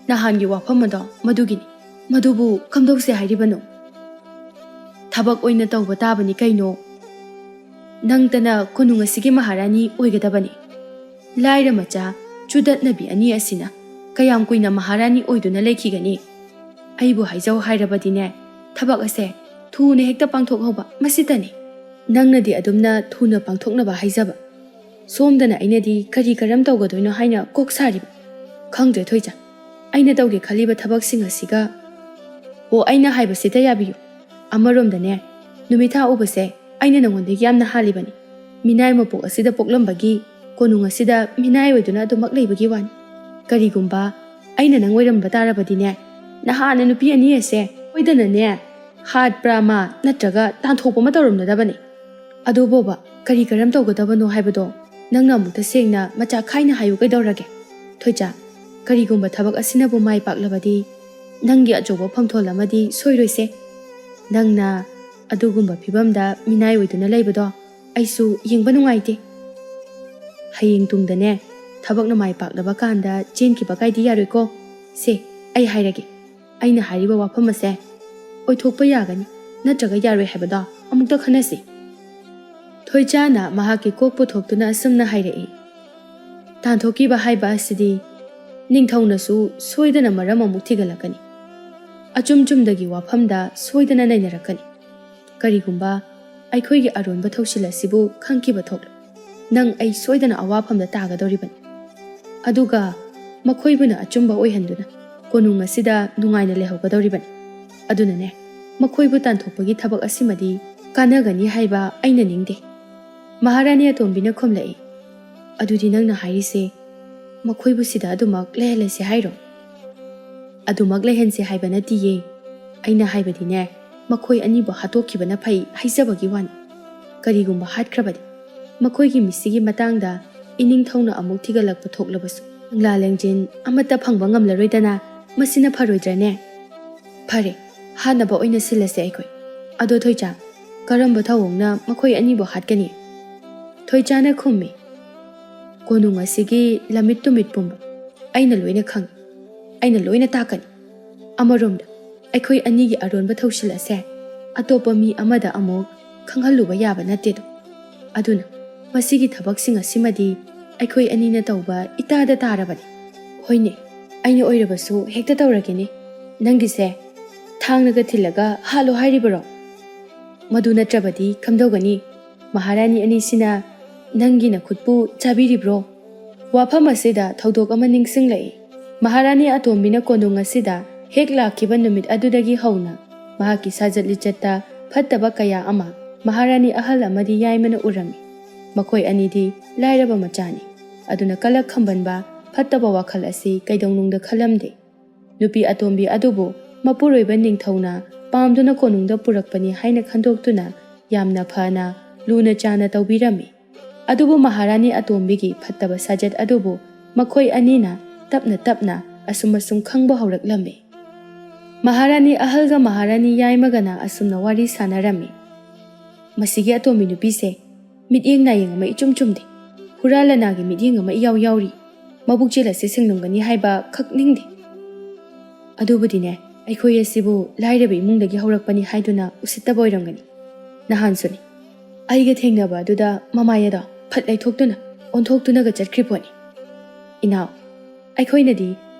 ꯅꯍꯥꯟꯒꯤ ꯋꯥꯐꯝ ꯑꯗꯣ ꯃꯗꯨꯒꯤꯅꯤ꯫ ꯃꯗꯨꯕꯨ ꯀꯝꯗꯧꯁꯦ ꯍꯥꯏꯔꯤꯕꯅꯣ?" "ꯊꯕꯛ ꯑꯣꯏꯅ ꯇꯧꯕ ꯇꯥꯕꯅꯤ ꯀꯩꯅꯣ꯫ ꯅꯪꯇꯅ ꯀꯣꯅꯨꯡ ꯑꯁꯤꯒꯤ ꯃꯍꯥꯔꯥꯅꯤ ꯑꯣꯏꯒꯗꯕꯅꯤ꯫ ꯂꯥꯏꯔ ꯃꯆꯥ ꯆꯨꯗꯠꯅꯕꯤ ꯑꯅꯤ ꯑꯁꯤꯅ ꯀꯌꯥꯝ ꯀꯨꯏꯅ ꯃꯍꯥꯔꯥꯅꯤ ꯑꯣꯏꯗꯨꯅ ꯂꯩꯈꯤꯒꯅꯤ? ꯑꯩꯕꯨ ꯍꯥꯏꯖꯧ ꯍꯥꯏꯔꯕꯗꯤꯅꯦ, ꯊꯕꯛ ꯑꯁꯦ ꯊꯨꯅ ꯍꯦꯛꯇ ꯄꯥꯡꯊꯣꯛꯍꯧꯕ ꯃꯁꯤꯇꯅꯤ꯫ ꯅꯪꯅꯗꯤ ꯑꯗꯨꯝꯅ ꯊꯨꯅ ꯄꯥꯡꯊꯣꯛꯅꯕ ꯍꯥꯏꯖꯕ, ꯁꯣꯝꯗꯅ ꯑꯩꯅꯗꯤ ꯀꯔꯤ ꯀꯔꯝ ꯇꯧꯒꯗꯣꯏꯅꯣ ꯍꯥꯏꯅ ꯀꯣꯛ ꯁꯥꯔꯤꯕ꯫ ꯈꯪꯗ꯭ꯔꯦ ꯊꯣꯏꯆꯥ, ꯑꯩꯅ ꯇꯧꯒꯦ ꯈꯜꯂꯤꯕ ꯊꯕꯛꯁꯤꯡ ꯑꯁꯤꯒ꯫ ꯑꯣ, ꯑꯩꯅ ꯍꯥꯏꯕꯁꯤꯗ ꯌꯥꯕꯤꯌꯨ꯫ ꯑꯃꯔꯣꯝꯗꯅꯦ, ꯅꯨꯃꯤꯠ ꯊꯥ ꯎꯕꯁꯦ ꯑꯩꯅ ꯅꯉꯣꯟꯗꯒꯤ ꯌꯥꯝꯅ ꯍꯥꯜꯂꯤꯕꯅꯤ꯫ ꯃꯤꯅꯥꯏ ꯃꯄꯣꯛ ꯑꯁꯤꯗ ꯄꯣꯛꯂꯝꯕꯒꯤ ꯀꯣꯅꯨꯡ ꯑꯁꯤꯗ ꯃꯤꯅꯥꯏ ꯑꯣꯏꯗꯨꯅ ꯑꯗꯨꯃꯛ ꯂꯩꯕꯒꯤ ꯋꯥꯅꯤ꯫ ꯀꯔꯤꯒꯨꯝꯕ ꯑꯩꯅ ꯅꯪ ꯑꯣꯏꯔꯝꯕ ꯇꯥꯔꯕꯗꯤꯅꯦ, ꯅꯍꯥꯟꯅ ꯅꯨꯄꯤ ꯑꯅꯤ ꯑꯁꯦ ꯁꯣꯏꯗꯅꯅꯦ ꯍꯥꯠꯄ꯭ꯔꯥ ꯑꯃ ꯅꯠꯇ꯭ꯔꯒ ꯇꯥꯟꯊꯣꯛꯄ ꯑꯃ ꯇꯧꯔꯝꯅꯗꯕꯅꯤ꯫ ꯑꯗꯨꯕꯣꯕ ꯀꯔꯤ ꯀꯔꯝ ꯇꯧꯒꯗꯕꯅꯣ ꯍꯥꯏꯕꯗꯣ ꯅꯪꯅ ꯑꯃꯨꯛꯇ ꯁꯦꯡꯅ ꯃꯆꯥ ꯈꯥꯏꯅ ꯍꯥꯏꯌꯨ ꯀꯩꯗꯧꯔꯒꯦ? ꯊꯣꯏꯆꯥ, ꯀꯔꯤꯒꯨꯝꯕ ꯊꯕꯛ ꯑꯁꯤꯅꯕꯨ ꯃꯥꯏ ꯄꯥꯛꯂꯕꯗꯤ ꯅꯪꯒꯤ ꯑꯆꯧꯕ ꯐꯝꯊꯣꯜ ꯑꯃꯗꯤ ꯁꯣꯏꯔꯣꯏꯁꯦ꯫ ꯅꯪꯅ ꯑꯗꯨꯒꯨꯝꯕ ꯐꯤꯕꯝꯗ ꯃꯤꯅꯥꯏ ꯑꯣꯏꯗꯨꯅ ꯂꯩꯕꯗꯣ ꯑꯩꯁꯨ ꯌꯦꯡꯕ ꯅꯨꯡꯉꯥꯏꯇꯦ꯫ ꯍꯌꯦꯡ ꯇꯨꯡꯗꯅꯦ, ꯊꯕꯛꯅ ꯃꯥꯏ ꯄꯥꯛꯂꯕ ꯀꯥꯟꯗ ꯆꯦꯟꯈꯤꯕ ꯀꯥꯏꯗꯤ ꯌꯥꯔꯣꯏꯀꯣ꯫ ꯁꯦ, ꯑꯩ ꯍꯥꯏꯔꯒꯦ, ꯑꯩꯅ ꯍꯥꯏꯔꯤꯕ ꯋꯥꯐꯝ ꯑꯁꯦ ꯑꯣꯏꯊꯣꯛꯄ ꯌꯥꯒꯅꯤ ꯅꯠꯇ꯭ꯔꯒ ꯌꯥꯔꯣꯏ ꯍꯥꯏꯕꯗꯣ ꯑꯃꯨꯛꯇ ꯈꯟꯅꯁꯤ꯫ ꯊꯣꯏꯆꯥꯅ ꯃꯍꯥꯛꯀꯤ ꯀꯣꯛ ꯄꯨꯊꯣꯛꯇꯨꯅ ꯑꯁꯨꯝꯅ ꯍꯥꯏꯔꯛꯏ, ꯇꯥꯟꯊꯣꯛꯈꯤꯕ ꯍꯥꯏꯕ ꯑꯁꯤꯗꯤ ꯅꯤꯡꯊꯧꯅꯁꯨ ꯁꯣꯏꯗꯅ ꯃꯔꯝ ꯑꯃꯨꯛ ꯊꯤꯒꯠꯂꯛꯀꯅꯤ꯫ ꯑꯆꯨꯝ ꯆꯨꯝꯗꯒꯤ ꯋꯥꯐꯝꯗ ꯁꯣꯏꯗꯅ ꯅꯩꯅꯔꯛꯀꯅꯤ꯫ ꯀꯔꯤꯒꯨꯝꯕ ꯑꯩꯈꯣꯏꯒꯤ ꯑꯔꯣꯟꯕ ꯊꯧꯁꯤꯜ ꯑꯁꯤꯕꯨ ꯈꯪꯈꯤꯕ ꯊꯣꯛꯂꯣ, ꯅꯪ ꯑꯩ ꯁꯣꯏꯗꯅ ꯑꯋꯥꯐꯝꯗ ꯇꯥꯒꯗꯧꯔꯤꯕꯅꯤ꯫ ꯑꯗꯨꯒ ꯃꯈꯣꯏꯕꯨꯅ ꯑꯆꯨꯝꯕ ꯑꯣꯏꯍꯟꯗꯨꯅ ꯀꯣꯅꯨꯡ ꯑꯁꯤꯗ ꯅꯨꯡꯉꯥꯏꯅ ꯂꯩꯍꯧꯒꯗꯧꯔꯤꯕꯅꯤ꯫ ꯑꯗꯨꯅꯅꯦ, ꯃꯈꯣꯏꯕꯨ ꯇꯥꯟꯊꯣꯛꯄꯒꯤ ꯊꯕꯛ ꯑꯁꯤꯃꯗꯤ ꯀꯥꯟꯅꯒꯅꯤ ꯍꯥꯏꯕ ꯑꯩꯅ ꯅꯤꯡꯗꯦ꯫ ꯃꯍꯥꯔꯥꯅꯤ ꯑꯇꯣꯝꯕꯤꯅ ꯈꯨꯝꯂꯛꯏ, ꯑꯗꯨꯗꯤ ꯅꯪꯅ ꯍꯥꯏꯔꯤꯁꯦ ꯃꯈꯣꯏꯕꯨ ꯁꯤꯗ ꯑꯗꯨꯃꯛ ꯂꯩꯍꯜꯂꯁꯤ ꯍꯥꯏꯔꯣ? ꯑꯗꯨꯃꯛ ꯂꯩꯍꯟꯁꯤ ꯍꯥꯏꯕ ꯅꯠꯇꯤꯌꯦ꯫ ꯑꯩꯅ ꯍꯥꯏꯕꯗꯤꯅꯦ, ꯃꯈꯣꯏ ꯑꯅꯤꯕꯨ ꯍꯥꯠꯇꯣꯛꯈꯤꯕꯅ ꯐꯩ ꯍꯥꯏꯖꯕꯒꯤ ꯋꯥꯅꯤ꯫ ꯀꯔꯤꯒꯨꯝꯕ ꯍꯥꯠꯈ꯭ꯔꯕꯗꯤ ꯃꯈꯣꯏꯒꯤ ꯃꯤꯁꯤꯒꯤ ꯃꯇꯥꯡꯗ ꯏꯅꯤꯡꯊꯧꯅ ꯑꯃꯨꯛ ꯊꯤꯒꯠꯂꯛꯄ ꯊꯣꯛꯂꯕꯁꯨ ꯂꯥ ꯂꯦꯡꯖꯦꯟ ꯑꯃꯠꯇ ꯐꯪꯕ ꯉꯝꯂꯔꯣꯏꯗꯅ꯫ ꯃꯁꯤꯅ ꯐꯔꯣꯏꯗ꯭ꯔꯅꯦ? ꯐꯔꯦ, ꯍꯥꯠꯅꯕ ꯑꯣꯏꯅ ꯁꯤꯜꯂꯁꯦ ꯑꯩꯈꯣꯏ꯫ ꯑꯗꯣ ꯊꯣꯏꯆꯥ, ꯀꯔꯝꯕ ꯊꯧꯑꯣꯡꯅ ꯃꯈꯣꯏ ꯑꯅꯤꯕꯨ ꯍꯥꯠꯀꯅꯤ? ꯊꯣꯏꯆꯥꯅ ꯈꯨꯝꯃꯤ, ꯀꯣꯅꯨꯡ ꯑꯁꯤꯒꯤ ꯂꯝꯃꯤꯠ ꯇꯨꯃꯤꯠ ꯄꯨꯝꯕ ꯑꯩꯅ ꯂꯣꯏꯅ ꯈꯪꯏ, ꯑꯩꯅ ꯂꯣꯏꯅ ꯇꯥꯛꯀꯅꯤ꯫ ꯑꯃꯔꯣꯝꯗ ꯑꯩꯈꯣꯏ ꯑꯅꯤꯒꯤ ꯑꯔꯣꯟꯕ ꯊꯧꯁꯤꯜ ꯑꯁꯦ ꯑꯇꯣꯞꯄ ꯃꯤ ꯑꯃꯗ ꯑꯃꯨꯛ ꯈꯪꯍꯜꯂꯨꯕ ꯌꯥꯕ ꯅꯠꯇꯦꯗꯣ꯫ ꯑꯗꯨꯅ ꯃꯁꯤꯒꯤ ꯊꯕꯛꯁꯤꯡ ꯑꯁꯤꯃꯗꯤ ꯑꯩꯈꯣꯏ ꯑꯅꯤꯅ ꯇꯧꯕ ꯏꯇꯥꯗ ꯇꯥꯔꯕꯅꯤ꯫ ꯍꯣꯏꯅꯦ, ꯑꯩꯅ ꯑꯣꯏꯔꯕꯁꯨ ꯍꯦꯛꯇ ꯇꯧꯔꯒꯦꯅꯦ꯫ ꯅꯪꯒꯤꯁꯦ ꯊꯥꯡꯅꯒ ꯊꯤꯜꯂꯒ ꯍꯥꯠꯂꯣ ꯍꯥꯏꯔꯤꯕꯔꯣ? ꯃꯗꯨ ꯅꯠꯇ꯭ꯔꯕꯗꯤ ꯀꯝꯗꯧꯒꯅꯤ? ꯃꯍꯥꯔꯥꯅꯤ ꯑꯅꯤꯁꯤꯅ ꯅꯪꯒꯤ ꯅꯈꯨꯠꯄꯨ ꯆꯥꯕꯤꯔꯤꯕ꯭ꯔꯣ? ꯋꯥꯐꯝ ꯑꯁꯤꯗ ꯊꯧꯗꯣꯛ ꯑꯃ ꯅꯤꯡꯁꯤꯡꯂꯛꯏ꯫ ꯃꯍꯥꯔꯥꯅꯤ ꯑꯇꯣꯝꯕꯤꯅ ꯀꯣꯅꯨꯡ ꯑꯁꯤꯗ ꯍꯦꯛ ꯂꯥꯛꯈꯤꯕ ꯅꯨꯃꯤꯠ ꯑꯗꯨꯗꯒꯤ ꯍꯧꯅ ꯃꯍꯥꯛꯀꯤ ꯁꯥꯖꯠ ꯂꯤꯆꯠꯇ ꯐꯠꯇꯕ ꯀꯌꯥ ꯑꯃ ꯃꯍꯥꯔꯥꯅꯤ ꯑꯍꯜ ꯑꯃꯗꯤ ꯌꯥꯏꯃꯅ ꯎꯔꯝꯃꯤ꯫ ꯃꯈꯣꯏ ꯑꯅꯤꯗꯤ ꯂꯥꯏꯔꯕ ꯃꯆꯥꯅꯤ꯫ ꯑꯗꯨꯅ ꯀꯂꯛ ꯈꯝꯕꯟꯕ ꯐꯠꯇꯕ ꯋꯥꯈꯜ ꯑꯁꯤ ꯀꯩꯗꯧꯅꯨꯡꯗ ꯈꯜꯂꯝꯗꯦ꯫ ꯅꯨꯄꯤ ꯑꯇꯣꯝꯕꯤ ꯑꯗꯨꯕꯨ ꯃꯄꯨꯔꯣꯏꯕ ꯅꯤꯡꯊꯧꯅ ꯄꯥꯝꯗꯨꯅ ꯀꯣꯅꯨꯡꯗ ꯄꯨꯔꯛꯄꯅꯤ ꯍꯥꯏꯅ ꯈꯟꯗꯣꯛꯇꯨꯅ ꯌꯥꯝꯅ ꯐꯅ ꯂꯨꯅ ꯆꯥꯅ ꯇꯧꯕꯤꯔꯝꯃꯤ꯫ ꯑꯗꯨꯕꯨ ꯃꯍꯥꯔꯥꯅꯤ ꯑꯇꯣꯝꯕꯤꯒꯤ ꯐꯠꯇꯕ ꯁꯥꯖꯠ ꯑꯗꯨꯕꯨ ꯃꯈꯣꯏ ꯑꯅꯤꯅ ꯇꯞꯅ ꯇꯞꯅ ꯑꯁꯨꯝ ꯑꯁꯨꯝ ꯈꯪꯕ ꯍꯧꯔꯛꯂꯝꯃꯤ꯫ ꯃꯍꯥꯔꯥꯅꯤ ꯑꯍꯜꯒ ꯃꯍꯥꯔꯥꯅꯤ ꯌꯥꯏꯃꯒꯅ ꯑꯁꯨꯝꯅ ꯋꯥꯔꯤ ꯁꯥꯟꯅꯔꯝꯃꯤ꯫ "ꯃꯁꯤꯒꯤ ꯑꯇꯣꯝꯕꯤ ꯅꯨꯄꯤꯁꯦ ꯃꯤꯠꯌꯦꯡ ꯅꯥꯌꯦꯡ ꯑꯃ ꯏꯆꯨꯝ ꯆꯨꯝꯗꯦ꯫ ꯍꯨꯔꯥ ꯂꯅꯥꯒꯤ ꯃꯤꯠꯌꯦꯡ ꯑꯃ ꯏꯌꯥꯎ ꯌꯥꯎꯔꯤ꯫ ꯃꯕꯨꯛ ꯆꯦꯜꯂꯁꯦ ꯁꯦꯡꯂꯝꯒꯅꯤ ꯍꯥꯏꯕ ꯈꯛ ꯅꯤꯡꯗꯦ꯫ ꯑꯗꯨꯕꯨꯗꯤꯅꯦ, ꯑꯩꯈꯣꯏ ꯑꯁꯤꯕꯨ ꯂꯥꯏꯔꯕ ꯏꯃꯨꯡꯗꯒꯤ ꯍꯧꯔꯛꯄꯅꯤ ꯍꯥꯏꯗꯨꯅ ꯎꯁꯤꯠꯇꯕ ꯑꯣꯏꯔꯝꯒꯅꯤ꯫ ꯅꯍꯥꯟꯁꯨꯅꯤ, ꯑꯩꯒ ꯊꯦꯡꯅꯕ ꯑꯗꯨꯗ ꯃꯃꯥꯏ ꯑꯗꯣ ꯐꯠ ꯂꯩꯊꯣꯛꯇꯨꯅ ꯑꯣꯟꯊꯣꯛꯇꯨꯅꯒ ꯆꯠꯈ꯭ꯔꯤ ꯄꯣꯠꯅꯤ꯫ ꯏꯅꯥꯎ, ꯑꯩꯈꯣꯏꯅꯗꯤ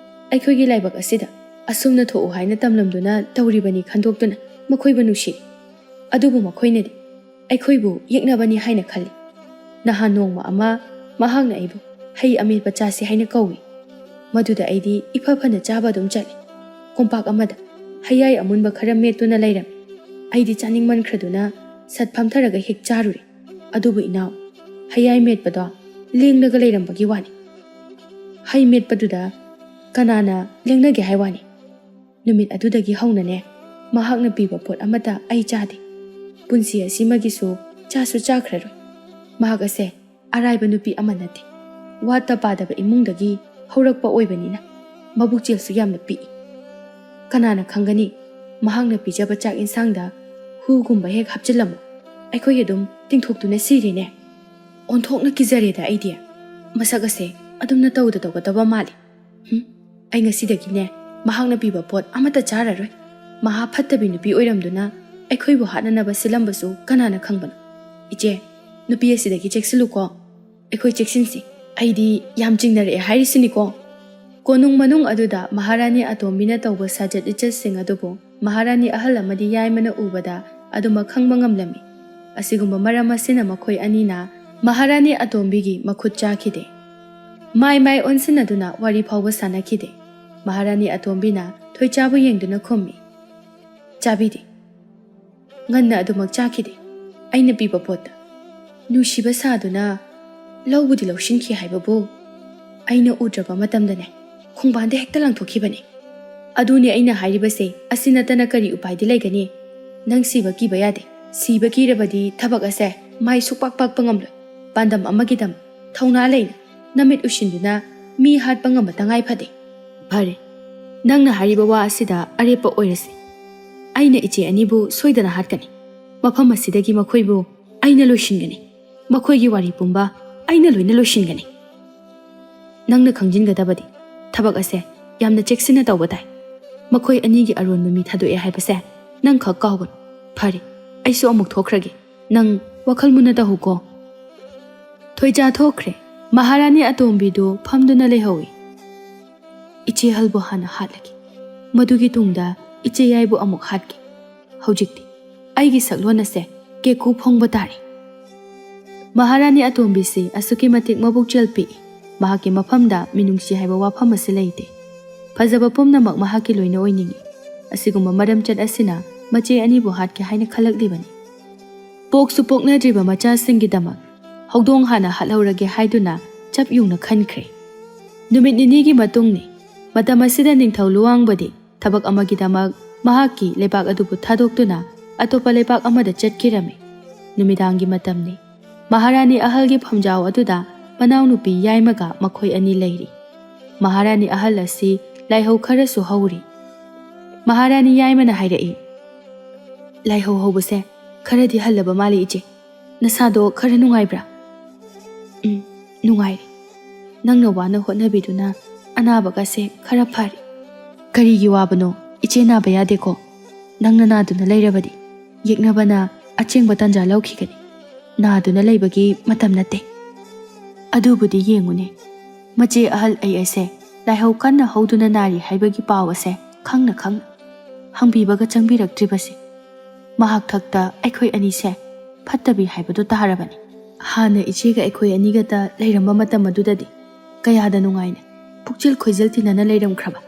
ꯑꯩꯈꯣꯏꯒꯤ ꯂꯥꯏꯕꯛ ꯑꯁꯤꯗ ꯑꯁꯨꯝꯅ ꯊꯣꯛꯎ ꯍꯥꯏꯅ ꯇꯝꯂꯝꯗꯨꯅ ꯇꯧꯔꯤꯕꯅꯤ ꯈꯟꯗꯣꯛꯇꯨꯅ ꯃꯈꯣꯏꯕꯨ ꯅꯨꯡꯁꯤꯔꯤ꯫ ꯑꯗꯨꯕꯨ ꯃꯈꯣꯏꯅꯗꯤ ꯑꯩꯈꯣꯏꯕꯨ ꯌꯦꯛꯅꯕꯅꯤ ꯍꯥꯏꯅ ꯈꯜꯂꯤ꯫ ꯅꯍꯥꯟ ꯅꯣꯡꯃ ꯑꯃ ꯃꯍꯥꯛꯅ ꯑꯩꯕꯨ ꯍꯩ ꯑꯃꯦꯠꯄ ꯆꯥꯁꯤ ꯍꯥꯏꯅ ꯀꯧꯏ꯫ ꯃꯗꯨꯗ ꯑꯩꯗꯤ ꯏꯐ ꯐꯅ ꯆꯥꯕ ꯑꯗꯨꯝ ꯆꯠꯂꯤ꯫ ꯀꯣꯝꯄꯥꯛ ꯑꯃꯗ ꯍꯩꯌꯥꯏ ꯑꯃꯨꯟꯕ ꯈꯔ ꯃꯦꯠꯇꯨꯅ ꯂꯩꯔꯝꯃꯤ꯫ ꯑꯩꯗꯤ ꯆꯥꯅꯤꯡꯃꯟꯈ꯭ꯔꯗꯨꯅ ꯁꯠ ꯐꯝꯊꯔꯒ ꯍꯦꯛ ꯆꯥꯔꯨꯔꯦ꯫ ꯑꯗꯨꯕꯨ ꯏꯅꯥꯎ, ꯍꯩꯌꯥꯏ ꯃꯦꯠꯄꯗꯣ ꯂꯦꯡꯂꯒ ꯂꯩꯔꯝꯕꯒꯤ ꯋꯥꯅꯤ꯫ ꯍꯩ ꯃꯦꯠꯄꯗꯨꯗ ꯀꯅꯥꯅ ꯂꯦꯡꯅꯒꯦ ꯍꯥꯏ ꯋꯥꯅꯤ? ꯅꯨꯃꯤꯠ ꯑꯗꯨꯗꯒꯤ ꯍꯧꯅꯅꯦ, ꯃꯍꯥꯛꯅ ꯄꯤꯕ ꯄꯣꯠ ꯑꯃꯠꯇ ꯑꯩ ꯆꯥꯗꯦ꯫ ꯄꯨꯟꯁꯤ ꯑꯁꯤꯃꯒꯤꯁꯨ ꯆꯥꯁꯨ ꯆꯥꯈ꯭ꯔꯔꯣꯏ꯫ ꯃꯍꯥꯛ ꯑꯁꯦ ꯑꯔꯥꯏꯕ ꯅꯨꯄꯤ ꯑꯃ ꯅꯠꯇꯦ꯫ ꯋꯥꯠꯇ ꯄꯥꯗꯕ ꯏꯃꯨꯡꯗꯒꯤ ꯍꯧꯔꯛꯄ ꯑꯣꯏꯕꯅꯤꯅ ꯃꯕꯨꯛ ꯆꯦꯜꯁꯨ ꯌꯥꯝꯅ ꯄꯤꯛꯏ꯫ ꯀꯅꯥꯅ ꯈꯪꯒꯅꯤ, ꯃꯍꯥꯛꯅ ꯄꯤꯖꯕ ꯆꯥꯛ ꯏꯟꯁꯥꯡꯗ ꯍꯨꯒꯨꯝꯕ ꯍꯦꯛ ꯍꯥꯞꯆꯤꯜꯂꯝꯃꯨ, ꯑꯩꯈꯣꯏ ꯑꯗꯨꯝ ꯇꯤꯡꯊꯣꯛꯇꯨꯅ ꯁꯤꯔꯦꯅꯦ꯫ ꯑꯣꯟꯊꯣꯛꯅ ꯀꯤꯖꯔꯦꯗ ꯑꯩꯗꯤ꯫ ꯃꯁꯛ ꯑꯁꯦ ꯑꯗꯨꯝꯅ ꯇꯧꯗ ꯇꯧꯒꯗꯕ ꯃꯥꯜꯂꯤ꯫ ꯍꯨꯝ, ꯑꯩ ꯉꯁꯤꯗꯒꯤꯅꯦ ꯃꯍꯥꯛꯅ ꯄꯤꯕ ꯄꯣꯠ ꯑꯃꯠꯇ ꯆꯥꯔꯔꯣꯏ꯫ ꯃꯍꯥ ꯐꯠꯇꯕꯤ ꯅꯨꯄꯤ ꯑꯣꯏꯔꯝꯗꯨꯅ ꯑꯩꯈꯣꯏꯕꯨ ꯍꯥꯠꯅꯅꯕ ꯁꯤꯜꯂꯝꯕꯁꯨ ꯀꯅꯥꯅ ꯈꯪꯕꯅꯣ? ꯏꯆꯦ, ꯅꯨꯄꯤ ꯑꯁꯤꯗꯒꯤ ꯆꯦꯛꯁꯤꯜꯂꯨꯀꯣ꯫ ꯑꯩꯈꯣꯏ ꯆꯦꯛꯁꯤꯟꯁꯤ꯫ ꯑꯩꯗꯤ ꯌꯥꯝ ꯆꯤꯡꯅꯔꯛꯑꯦ ꯍꯥꯏꯔꯤꯁꯤꯅꯤꯀꯣ꯫ ꯀꯣꯅꯨꯡ ꯃꯅꯨꯡ ꯑꯗꯨꯗ ꯃꯍꯥꯔꯥꯅꯤ ꯑꯇꯣꯝꯕꯤꯅ ꯇꯧꯕ ꯁꯥꯖꯠ ꯂꯤꯆꯠꯁꯤꯡ ꯑꯗꯨꯕꯨ ꯃꯍꯥꯔꯥꯅꯤ ꯑꯍꯜ ꯑꯃꯗꯤ ꯌꯥꯏꯃꯅ ꯎꯕꯗ ꯑꯗꯨꯃꯛ ꯈꯪꯕ ꯉꯝꯂꯝꯃꯤ꯫ ꯑꯁꯤꯒꯨꯝꯕ ꯃꯔꯝ ꯑꯁꯤꯅ ꯃꯈꯣꯏ ꯑꯅꯤꯅ ꯃꯍꯥꯔꯥꯅꯤ ꯑꯇꯣꯝꯕꯤꯒꯤ ꯃꯈꯨꯠ ꯆꯥꯈꯤꯗꯦ꯫ ꯃꯥꯏ ꯃꯥꯏ ꯑꯣꯟꯁꯤꯟꯅꯗꯨꯅ ꯋꯥꯔꯤ ꯐꯥꯎꯕ ꯁꯥꯟꯅꯈꯤꯗꯦ꯫ ꯃꯍꯥꯔꯥꯅꯤ ꯑꯇꯣꯝꯕꯤꯅ ꯊꯣꯏꯆꯥꯕꯨ ꯌꯦꯡꯗꯨꯅ ꯈꯨꯝꯃꯤ, "ꯆꯥꯕꯤꯗꯦ꯫ ꯉꯟꯅ ꯑꯗꯨꯃꯛ ꯆꯥꯈꯤꯗꯦ꯫ ꯑꯩꯅ ꯄꯤꯕ ꯄꯣꯠꯇ ꯅꯨꯡꯁꯤꯕ ꯁꯥꯗꯨꯅ ꯂꯧꯕꯨꯗꯤ ꯂꯧꯁꯤꯟꯈꯤ ꯍꯥꯏꯕꯕꯨ ꯑꯩꯅ ꯎꯗ꯭ꯔꯕ ꯃꯇꯝꯗꯅꯦ, ꯈꯣꯡꯕꯥꯟꯗ ꯍꯦꯛꯇ ꯂꯪꯊꯣꯛꯈꯤꯕꯅꯦ꯫ ꯑꯗꯨꯅꯦ ꯑꯩꯅ ꯍꯥꯏꯔꯤꯕꯁꯦ, ꯑꯁꯤ ꯅꯠꯇꯅ ꯀꯔꯤ ꯎꯄꯥꯏꯗꯤ ꯂꯩꯒꯅꯤ? ꯅꯪ ꯁꯤꯕ ꯀꯤꯕ ꯌꯥꯗꯦ꯫ ꯁꯤꯕ ꯀꯤꯔꯕꯗꯤ ꯊꯕꯛ ꯑꯁꯦ ꯃꯥꯏ ꯁꯨꯛꯄꯥꯛ ꯄꯥꯛꯄ ꯉꯝꯂꯣꯏ꯫ ꯄꯥꯟꯗꯝ ꯑꯃꯒꯤꯗꯃꯛ ꯊꯧꯅꯥ ꯂꯩꯅ ꯅꯃꯤꯠ ꯎꯁꯤꯟꯗꯨꯅ ꯃꯤ ꯍꯥꯠꯄ ꯉꯝꯕ ꯇꯉꯥꯏ ꯐꯗꯦ꯫ ꯐꯔꯦ, ꯅꯪꯅ ꯍꯥꯏꯔꯤꯕ ꯋꯥ ꯑꯁꯤꯗ ꯑꯔꯦꯞꯄ ꯑꯣꯏꯔꯁꯤ꯫ ꯑꯩꯅ ꯏꯆꯦ ꯑꯅꯤꯕꯨ ꯁꯣꯏꯗꯅ ꯍꯥꯠꯀꯅꯤ꯫ ꯃꯐꯝ ꯑꯁꯤꯗꯒꯤ ꯃꯈꯣꯏꯕꯨ ꯑꯩꯅ ꯂꯣꯏꯁꯤꯟꯒꯅꯤ꯫ ꯃꯈꯣꯏꯒꯤ ꯋꯥꯔꯤ ꯄꯨꯝꯕ ꯑꯩꯅ ꯂꯣꯏꯅ ꯂꯣꯏꯁꯤꯟꯒꯅꯤ꯫ ꯅꯪꯅ ꯈꯪꯖꯤꯟꯒꯗꯕꯗꯤ, ꯊꯕꯛ ꯑꯁꯦ ꯌꯥꯝꯅ ꯆꯦꯛꯁꯤꯟꯅ ꯇꯧꯕ ꯇꯥꯏ꯫ ꯃꯈꯣꯏ ꯑꯅꯤꯒꯤ ꯑꯔꯣꯟꯕ ꯃꯤ ꯊꯥꯗꯣꯛꯑꯦ ꯍꯥꯏꯕꯁꯦ ꯅꯪ ꯈꯛ ꯀꯥꯎꯒꯅꯨ꯫ ꯐꯔꯦ, ꯑꯩꯁꯨ ꯑꯃꯨꯛ ꯊꯣꯛꯈ꯭ꯔꯒꯦ꯫ ꯅꯪ ꯋꯥꯈꯜ ꯃꯨꯟꯅ ꯇꯧꯍꯧꯀꯣ꯫ ꯊꯣꯏꯖꯥ ꯊꯣꯛꯈ꯭ꯔꯦ꯫ ꯃꯍꯥꯔꯥꯅꯤ ꯑꯇꯣꯝꯕꯤꯗꯨ ꯐꯝꯗꯨꯅ ꯂꯩꯍꯧꯏ꯫ ꯏꯆꯦ ꯑꯍꯜꯕꯨ ꯍꯥꯟꯅ ꯍꯥꯠꯂꯒꯦ꯫ ꯃꯗꯨꯒꯤ ꯇꯨꯡꯗ ꯏꯆꯦ ꯌꯥꯏꯕꯨ ꯑꯃꯨꯛ ꯍꯥꯠꯀꯦ꯫ ꯍꯧꯖꯤꯛꯇꯤ ꯑꯩꯒꯤ ꯁꯛꯂꯣꯟ ꯑꯁꯦ ꯀꯦꯀꯨ ꯐꯣꯡꯕ ꯇꯥꯔꯦ꯫ ꯃꯍꯥꯔꯥꯅꯤ ꯑꯇꯣꯝꯕꯤꯁꯤ ꯑꯁꯨꯛꯀꯤ ꯃꯇꯤꯛ ꯃꯕꯨꯛꯆꯦꯜ ꯄꯤꯛꯏ꯫ ꯃꯍꯥꯛꯀꯤ ꯃꯐꯝꯗ ꯃꯤꯅꯨꯡꯁꯤ ꯍꯥꯏꯕ ꯋꯥꯐꯝ ꯑꯁꯤ ꯂꯩꯇꯦ꯫ ꯐꯖꯕ ꯄꯨꯝꯅꯃꯛ ꯃꯍꯥꯛꯀꯤ ꯂꯣꯏꯅ ꯑꯣꯏꯅꯤꯡꯏ꯫ ꯑꯁꯤꯒꯨꯝꯕ ꯃꯔꯝꯆꯠ ꯑꯁꯤꯅ ꯃꯆꯦ ꯑꯅꯤꯕꯨ ꯍꯥꯠꯀꯦ ꯍꯥꯏꯅ ꯈꯜꯂꯛꯂꯤꯕꯅꯤ꯫ ꯄꯣꯛꯁꯨ ꯄꯣꯛꯅꯗ꯭ꯔꯤꯕ ꯃꯆꯥꯁꯤꯡꯒꯤꯗꯃꯛ ꯍꯧꯗꯣꯡ ꯍꯥꯟꯅ ꯍꯥꯠꯍꯧꯔꯒꯦ ꯍꯥꯏꯗꯨꯅ ꯆꯞ ꯌꯨꯡꯅ ꯈꯟꯈ꯭ꯔꯦ꯫ ꯅꯨꯃꯤꯠ ꯅꯤꯅꯤꯒꯤ ꯃꯇꯨꯡꯅꯤ꯫ ꯃꯇꯝ ꯑꯁꯤꯗ ꯅꯤꯡꯊꯧ ꯂꯨꯋꯥꯡꯕꯗꯤ ꯊꯕꯛ ꯑꯃꯒꯤꯗꯃꯛ ꯃꯍꯥꯛꯀꯤ ꯂꯩꯕꯥꯛ ꯑꯗꯨꯕꯨ ꯊꯥꯗꯣꯛꯇꯨꯅ ꯑꯇꯣꯞꯄ ꯂꯩꯕꯥꯛ ꯑꯃꯗ ꯆꯠꯈꯤꯔꯝꯃꯤ꯫ ꯅꯨꯃꯤꯗꯥꯡꯒꯤ ꯃꯇꯝꯅꯤ꯫ ꯃꯍꯥꯔꯥꯅꯤ ꯑꯍꯜꯒꯤ ꯐꯝꯖꯥꯎ ꯑꯗꯨꯗ ꯃꯅꯥꯎꯅꯨꯄꯤ ꯌꯥꯏꯃꯒ ꯃꯈꯣꯏ ꯑꯅꯤ ꯂꯩꯔꯤ꯫ ꯃꯍꯥꯔꯥꯅꯤ ꯑꯍꯜ ꯑꯁꯤ ꯂꯥꯏꯍꯧ ꯈꯔꯁꯨ ꯍꯧꯔꯤ꯫ ꯃꯍꯥꯔꯥꯅꯤ ꯌꯥꯏꯃꯅ ꯍꯥꯏꯔꯛꯏ, "ꯂꯥꯏꯍꯧ ꯍꯧꯕꯁꯦ ꯈꯔꯗꯤ ꯍꯜꯂꯕ ꯃꯥꯜꯂꯤ ꯏꯆꯦ꯫ ꯅꯁꯥꯗꯣ ꯈꯔ ꯅꯨꯡꯉꯥꯏꯕ꯭ꯔꯥ?" "ꯎꯝ, ꯅꯨꯡꯉꯥꯏꯔꯦ꯫ ꯅꯪꯅ ꯋꯥꯅ ꯍꯣꯠꯅꯕꯤꯗꯨꯅ ꯑꯅꯥꯕꯒꯁꯦ ꯈꯔ ꯐꯔꯦ꯫" "ꯀꯔꯤꯒꯤ ꯋꯥꯕꯅꯣ? ꯏꯆꯦ ꯅꯥꯕ ꯌꯥꯗꯦꯀꯣ꯫ ꯅꯪꯅ ꯅꯥꯗꯨꯅ ꯂꯩꯔꯕꯗꯤ ꯌꯦꯛꯅꯕꯅ ꯑꯆꯦꯡꯕ ꯇꯥꯟꯖꯥ ꯂꯧꯈꯤꯒꯅꯤ꯫ ꯅꯥꯗꯨꯅ ꯂꯩꯕꯒꯤ ꯃꯇꯝ ꯅꯠꯇꯦ꯫" "ꯑꯗꯨꯕꯨꯗꯤ ꯌꯦꯡꯉꯨꯅꯦ, ꯃꯆꯦ ꯑꯍꯜ ꯑꯩ ꯑꯁꯦ ꯂꯥꯏꯍꯧ ꯀꯟꯅ ꯍꯧꯗꯨꯅ ꯅꯥꯔꯤ ꯍꯥꯏꯕꯒꯤ ꯄꯥꯎ ꯑꯁꯦ ꯈꯪꯅ ꯈꯪꯅ ꯍꯪꯕꯤꯕꯒ ꯆꯪꯕꯤꯔꯛꯇ꯭ꯔꯤꯕꯁꯦ꯫ ꯃꯍꯥꯛ ꯊꯛꯇ ꯑꯩꯈꯣꯏ ꯑꯅꯤꯁꯦ ꯐꯠꯇꯕꯤ ꯍꯥꯏꯕꯗꯨ ꯇꯥꯔꯕꯅꯤ꯫ ꯍꯥꯟꯅ ꯏꯆꯦꯒ ꯑꯩꯈꯣꯏ ꯑꯅꯤꯒꯇ ꯂꯩꯔꯝꯕ ꯃꯇꯝ ꯑꯗꯨꯗꯗꯤ ꯀꯌꯥꯗ ꯅꯨꯡꯉꯥꯏꯅ ꯄꯨꯛꯆꯦꯜ ꯈꯣꯏꯖꯦꯜ ꯇꯤꯟꯅꯅ ꯂꯩꯔꯝꯈ꯭ꯔꯕ꯫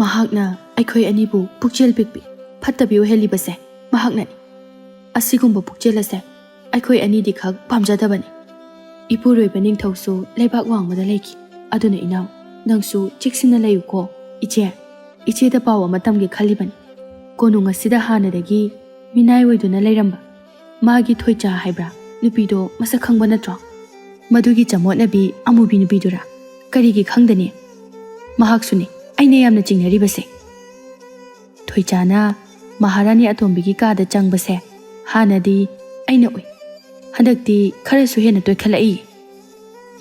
ꯃꯍꯥꯛꯅ ꯑꯩꯈꯣꯏ ꯑꯅꯤꯕꯨ ꯄꯨꯛꯆꯦꯜ ꯄꯤꯛꯄꯤ, ꯐꯠꯇꯕꯤ ꯑꯣꯏꯍꯜꯂꯤꯕꯁꯦ ꯃꯍꯥꯛꯅꯅꯤ꯫ ꯑꯁꯤꯒꯨꯝꯕ ꯄꯨꯛꯆꯦꯜ ꯑꯁꯦ ꯑꯩꯈꯣꯏ ꯑꯅꯤꯗꯤ ꯈꯛ ꯄꯥꯝꯖꯗꯕꯅꯤ꯫" ꯏꯄꯨꯔꯣꯏꯕ ꯅꯤꯡꯊꯧꯁꯨ ꯂꯩꯕꯥꯛ ꯋꯥꯡꯃꯗ ꯂꯩꯈꯤ꯫ ꯑꯗꯨꯅ ꯏꯅꯥꯎ, ꯅꯪꯁꯨ ꯆꯦꯛꯁꯤꯟꯅ ꯂꯩꯌꯨꯀꯣ꯫ ꯏꯆꯦ, ꯏꯆꯦꯗ ꯄꯥꯎ ꯑꯃ ꯇꯝꯒꯦ ꯈꯜꯂꯤꯕꯅꯤ꯫ ꯀꯣꯅꯨꯡ ꯑꯁꯤꯗ ꯍꯥꯟꯅꯗꯒꯤ ꯃꯤꯅꯥꯏ ꯑꯣꯏꯗꯨꯅ ꯂꯩꯔꯝꯕ ꯃꯥꯒꯤ ꯊꯣꯏꯆꯥ ꯍꯥꯏꯕ꯭ꯔꯥ, ꯅꯨꯄꯤꯗꯣ ꯃꯁꯛ ꯈꯪꯕ ꯅꯠꯇ꯭ꯔꯣ? ꯃꯗꯨꯒꯤ ꯆꯃꯣꯠꯅꯕꯤ ꯑꯃꯨꯕꯤ ꯅꯨꯄꯤꯗꯨꯔꯥ? ꯀꯔꯤꯒꯤ ꯈꯪꯗꯅꯤ? ꯃꯍꯥꯛꯁꯨꯅꯤ ꯑꯩꯅ ꯌꯥꯝꯅ ꯆꯤꯡꯅꯔꯤꯕꯁꯦ꯫ ꯊꯣꯏꯆꯥꯅ ꯃꯍꯥꯔꯥꯅꯤ ꯑꯇꯣꯝꯕꯤꯒꯤ ꯀꯥꯗ ꯆꯪꯕꯁꯦ ꯍꯥꯟꯅꯗꯤ ꯑꯩꯅ ꯎꯏ꯫ ꯍꯟꯗꯛꯇꯤ ꯈꯔꯁꯨ ꯍꯦꯟꯅ ꯇꯣꯏꯈꯠꯂꯛꯏ꯫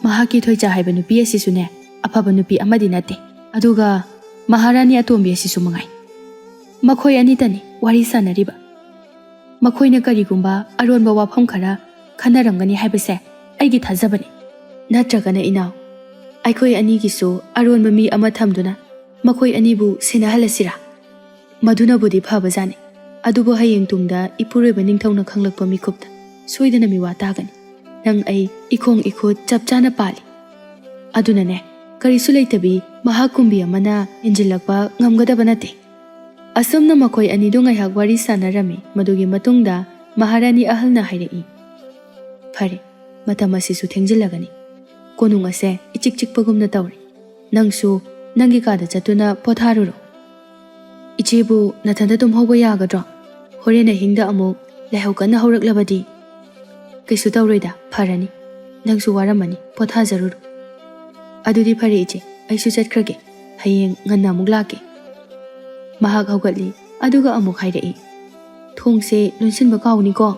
ꯃꯍꯥꯛꯀꯤ ꯊꯣꯏꯆꯥ ꯍꯥꯏꯕ ꯅꯨꯄꯤ ꯑꯁꯤꯁꯨꯅꯦ, ꯑꯐꯕ ꯅꯨꯄꯤ ꯑꯃꯗꯤ ꯅꯠꯇꯦ꯫ ꯑꯗꯨꯒ ꯃꯍꯥꯔꯥꯅꯤ ꯑꯇꯣꯝꯕꯤ ꯑꯁꯤꯁꯨ ꯃꯉꯥꯏ꯫ ꯃꯈꯣꯏ ꯑꯅꯤꯇꯅꯤ ꯋꯥꯔꯤ ꯁꯥꯟꯅꯔꯤꯕ꯫ ꯃꯈꯣꯏꯅ ꯀꯔꯤꯒꯨꯝꯕ ꯑꯔꯣꯟꯕ ꯋꯥꯐꯝ ꯈꯔ ꯈꯟꯅꯔꯝꯒꯅꯤ ꯍꯥꯏꯕꯁꯦ ꯑꯩꯒꯤ ꯊꯥꯖꯕꯅꯤ꯫ ꯅꯠꯇ꯭ꯔꯒꯅ ꯏꯅꯥꯎ, ꯑꯩꯈꯣꯏ ꯑꯅꯤꯒꯤꯁꯨ ꯑꯔꯣꯟꯕ ꯃꯤ ꯑꯃ ꯊꯝꯗꯨꯅ ꯃꯈꯣꯏ ꯑꯅꯤꯕꯨ ꯁꯦꯟꯅꯍꯜꯂꯁꯤꯔꯥ? ꯃꯗꯨꯅꯕꯨꯗꯤ ꯐꯕꯖꯥꯠꯅꯤ꯫ ꯑꯗꯨꯕꯨ ꯍꯌꯦꯡ ꯇꯨꯡꯗ ꯏꯄꯨꯔꯣꯏꯕ ꯅꯤꯡꯊꯧꯅ ꯈꯪꯂꯛꯄ ꯃꯤꯀꯨꯞꯇ ꯁꯣꯏꯗꯅ ꯃꯤꯋꯥ ꯇꯥꯒꯅꯤ꯫ ꯅꯪ ꯑꯩ ꯏꯈꯣꯡ ꯏꯈꯨꯠ ꯆꯞ ꯆꯥꯅ ꯄꯥꯜꯂꯤ꯫ ꯑꯗꯨꯅꯅꯦ, ꯀꯔꯤꯁꯨ ꯂꯩꯇꯕꯤ ꯃꯍꯥꯛ ꯀꯨꯝꯕꯤ ꯑꯃꯅ ꯏꯟꯖꯤꯜꯂꯛꯄ ꯉꯝꯒꯗꯕ ꯅꯠꯇꯦ꯫ ꯑꯁꯨꯝꯅ ꯃꯈꯣꯏ ꯑꯅꯤꯗꯨ ꯉꯥꯏꯍꯥꯛ ꯋꯥꯔꯤ ꯁꯥꯟꯅꯔꯝꯃꯤ꯫ ꯃꯗꯨꯒꯤ ꯃꯇꯨꯡꯗ ꯃꯍꯥꯔꯥꯅꯤ ꯑꯍꯜꯅ ꯍꯥꯏꯔꯛꯏ, "ꯐꯔꯦ, ꯃꯇꯝ ꯑꯁꯤꯁꯨ ꯊꯦꯡꯖꯤꯜꯂꯒꯅꯤ꯫ ꯀꯣꯅꯨꯡ ꯑꯁꯦ ꯏꯆꯤꯛ ꯆꯤꯛꯄꯒꯨꯝꯅ ꯇꯧꯔꯦ꯫ ꯅꯪꯁꯨ ꯅꯪꯒꯤ ꯀꯥꯗ ꯆꯠꯇꯨꯅ ꯄꯣꯊꯥꯔꯨꯔꯣ꯫ ꯏꯆꯦꯕꯨ ꯅꯊꯟꯇ ꯇꯨꯝꯍꯧꯕ ꯌꯥꯒꯗ꯭ꯔꯣ? ꯍꯣꯔꯦꯟ ꯑꯍꯤꯡꯗ ꯑꯃꯨꯛ ꯂꯥꯏꯍꯧ ꯀꯟꯅ ꯍꯧꯔꯛꯂꯕꯗꯤ?" "ꯀꯩꯁꯨ ꯇꯧꯔꯣꯏꯗ, ꯐꯔꯅꯤ꯫ ꯅꯪꯁꯨ ꯋꯥꯔꯝꯃꯅꯤ, ꯄꯣꯊꯥꯖꯔꯨꯔꯣ꯫" "ꯑꯗꯨꯗꯤ ꯐꯔꯦ ꯏꯆꯦ, ꯑꯩꯁꯨ ꯆꯠꯈ꯭ꯔꯒꯦ꯫ ꯍꯌꯦꯡ ꯉꯟꯅ ꯑꯃꯨꯛ ꯂꯥꯛꯀꯦ꯫" ꯃꯍꯥꯛ ꯍꯧꯒꯠꯂꯤ, ꯑꯗꯨꯒ ꯑꯃꯨꯛ ꯍꯥꯏꯔꯛꯏ, "ꯊꯣꯡꯁꯦ ꯂꯣꯟꯁꯤꯟꯕ ꯀꯥꯎꯅꯤꯀꯣ꯫"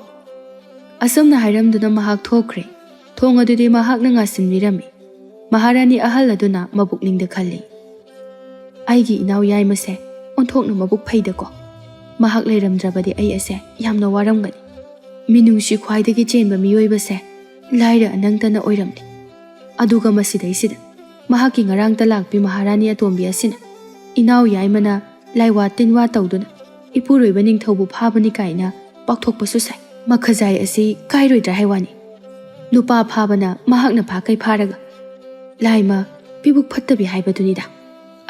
ꯑꯁꯨꯝꯅ ꯍꯥꯏꯔꯝꯗꯨꯅ ꯃꯍꯥꯛ ꯊꯣꯛꯈ꯭ꯔꯦ꯫ ꯊꯣꯡ ꯑꯗꯨꯗꯤ ꯃꯍꯥꯛꯅ ꯉꯥꯁꯤꯟꯕꯤꯔꯝꯃꯤ꯫ ꯃꯍꯥꯔꯥꯅꯤ ꯑꯍꯜ ꯑꯗꯨꯅ ꯃꯕꯨꯛꯅꯤꯡꯗ ꯈꯜꯂꯤ, "ꯑꯩꯒꯤ ꯏꯅꯥꯎ ꯌꯥꯏꯃꯁꯦ ꯑꯣꯟꯊꯣꯛꯅ ꯃꯕꯨꯛ ꯐꯩꯗꯀꯣ꯫ ꯃꯍꯥꯛ ꯂꯩꯔꯝꯗ꯭ꯔꯕꯗꯤ ꯑꯩ ꯑꯁꯦ ꯌꯥꯝꯅ ꯋꯥꯔꯝꯒꯅꯤ꯫ ꯃꯤꯅꯨꯡꯁꯤ ꯈ꯭ꯋꯥꯏꯗꯒꯤ ꯆꯦꯟꯕ ꯃꯤꯑꯣꯏꯕꯁꯦ ꯂꯥꯏꯔ ꯑꯅꯪꯇꯅ ꯑꯣꯏꯔꯝꯂꯦ꯫ ꯑꯗꯨꯒ ꯃꯁꯤꯗꯩꯁꯤꯗ ꯃꯍꯥꯛꯀꯤ ꯉꯔꯥꯡꯇ ꯂꯥꯛꯄꯤ ꯃꯍꯥꯔꯥꯅꯤ ꯑꯇꯣꯝꯕꯤ ꯑꯁꯤꯅ ꯏꯅꯥꯎ ꯌꯥꯏꯃꯅ ꯂꯥꯏꯋꯥ ꯇꯤꯟꯋꯥ ꯇꯧꯗꯨꯅ ꯏꯄꯨꯔꯣꯏꯕ ꯅꯤꯡꯊꯧꯕꯨ ꯐꯥꯕꯅꯤ ꯀꯥꯏꯅ ꯄꯥꯎꯊꯣꯛꯄꯁꯨ ꯁꯥꯏ꯫ ꯃꯈꯖꯥꯏ ꯑꯁꯤ ꯀꯥꯏꯔꯣꯏꯗ꯭ꯔꯥ ꯍꯥꯏ ꯋꯥꯅꯤ꯫ ꯅꯨꯄꯥ ꯐꯥꯕꯅ ꯃꯍꯥꯛꯅ ꯐꯥꯈꯩ ꯐꯥꯔꯒ ꯂꯥꯏꯃ ꯄꯤꯕꯨꯛ ꯐꯠꯇꯕꯤ ꯍꯥꯏꯕꯗꯨꯅꯤꯗ꯫"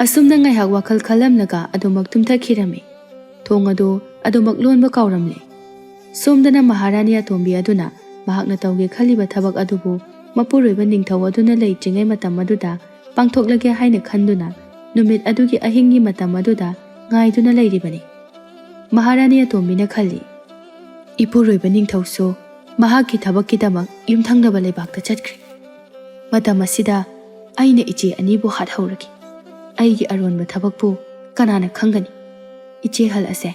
ꯑꯁꯨꯝꯅ ꯉꯥꯏꯍꯥꯛ ꯋꯥꯈꯜ ꯈꯜꯂꯝꯂꯒ ꯑꯗꯨꯃꯛ ꯇꯨꯝꯊꯈꯤꯔꯝꯃꯤ꯫ ꯊꯣꯡ ꯑꯗꯨ ꯑꯗꯨꯃꯛ ꯂꯣꯟꯕ ꯀꯥꯎꯔꯝꯂꯦ꯫ ꯁꯣꯝꯗꯅ ꯃꯍꯥꯔꯥꯅꯤ ꯑꯇꯣꯝꯕꯤ ꯑꯗꯨꯅ ꯃꯍꯥꯛꯅ ꯇꯧꯒꯦ ꯈꯜꯂꯤꯕ ꯊꯕꯛ ꯑꯗꯨꯕꯨ ꯃꯄꯨꯔꯣꯏꯕ ꯅꯤꯡꯊꯧ ꯑꯗꯨꯅ ꯂꯩꯇ꯭ꯔꯤꯉꯩ ꯃꯇꯝ ꯑꯗꯨꯗ ꯄꯥꯡꯊꯣꯛꯂꯒꯦ ꯍꯥꯏꯅ ꯈꯟꯗꯨꯅ ꯅꯨꯃꯤꯠ ꯑꯗꯨꯒꯤ ꯑꯍꯤꯡꯒꯤ ꯃꯇꯝ ꯑꯗꯨꯗ ꯉꯥꯏꯗꯨꯅ ꯂꯩꯔꯤꯕꯅꯤ꯫ ꯃꯍꯥꯔꯥꯅꯤ ꯑꯇꯣꯝꯕꯤꯅ ꯈꯜꯂꯤ, "ꯏꯄꯨꯔꯣꯏꯕ ꯅꯤꯡꯊꯧꯁꯨ ꯃꯍꯥꯛꯀꯤ ꯊꯕꯛꯀꯤꯗꯃꯛ ꯌꯨꯝꯊꯪꯅꯕ ꯂꯩꯕꯥꯛꯇ ꯆꯠꯈ꯭ꯔꯦ꯫ ꯃꯇꯝ ꯑꯁꯤꯗ ꯑꯩꯅ ꯏꯆꯦ ꯑꯅꯤꯕꯨ ꯍꯥꯠꯍꯧꯔꯒꯦ꯫ ꯑꯩꯒꯤ ꯑꯔꯣꯟꯕ ꯊꯕꯛꯄꯨ ꯀꯅꯥꯅ ꯈꯪꯒꯅꯤ? ꯏꯆꯦ ꯍꯜ ꯑꯁꯦ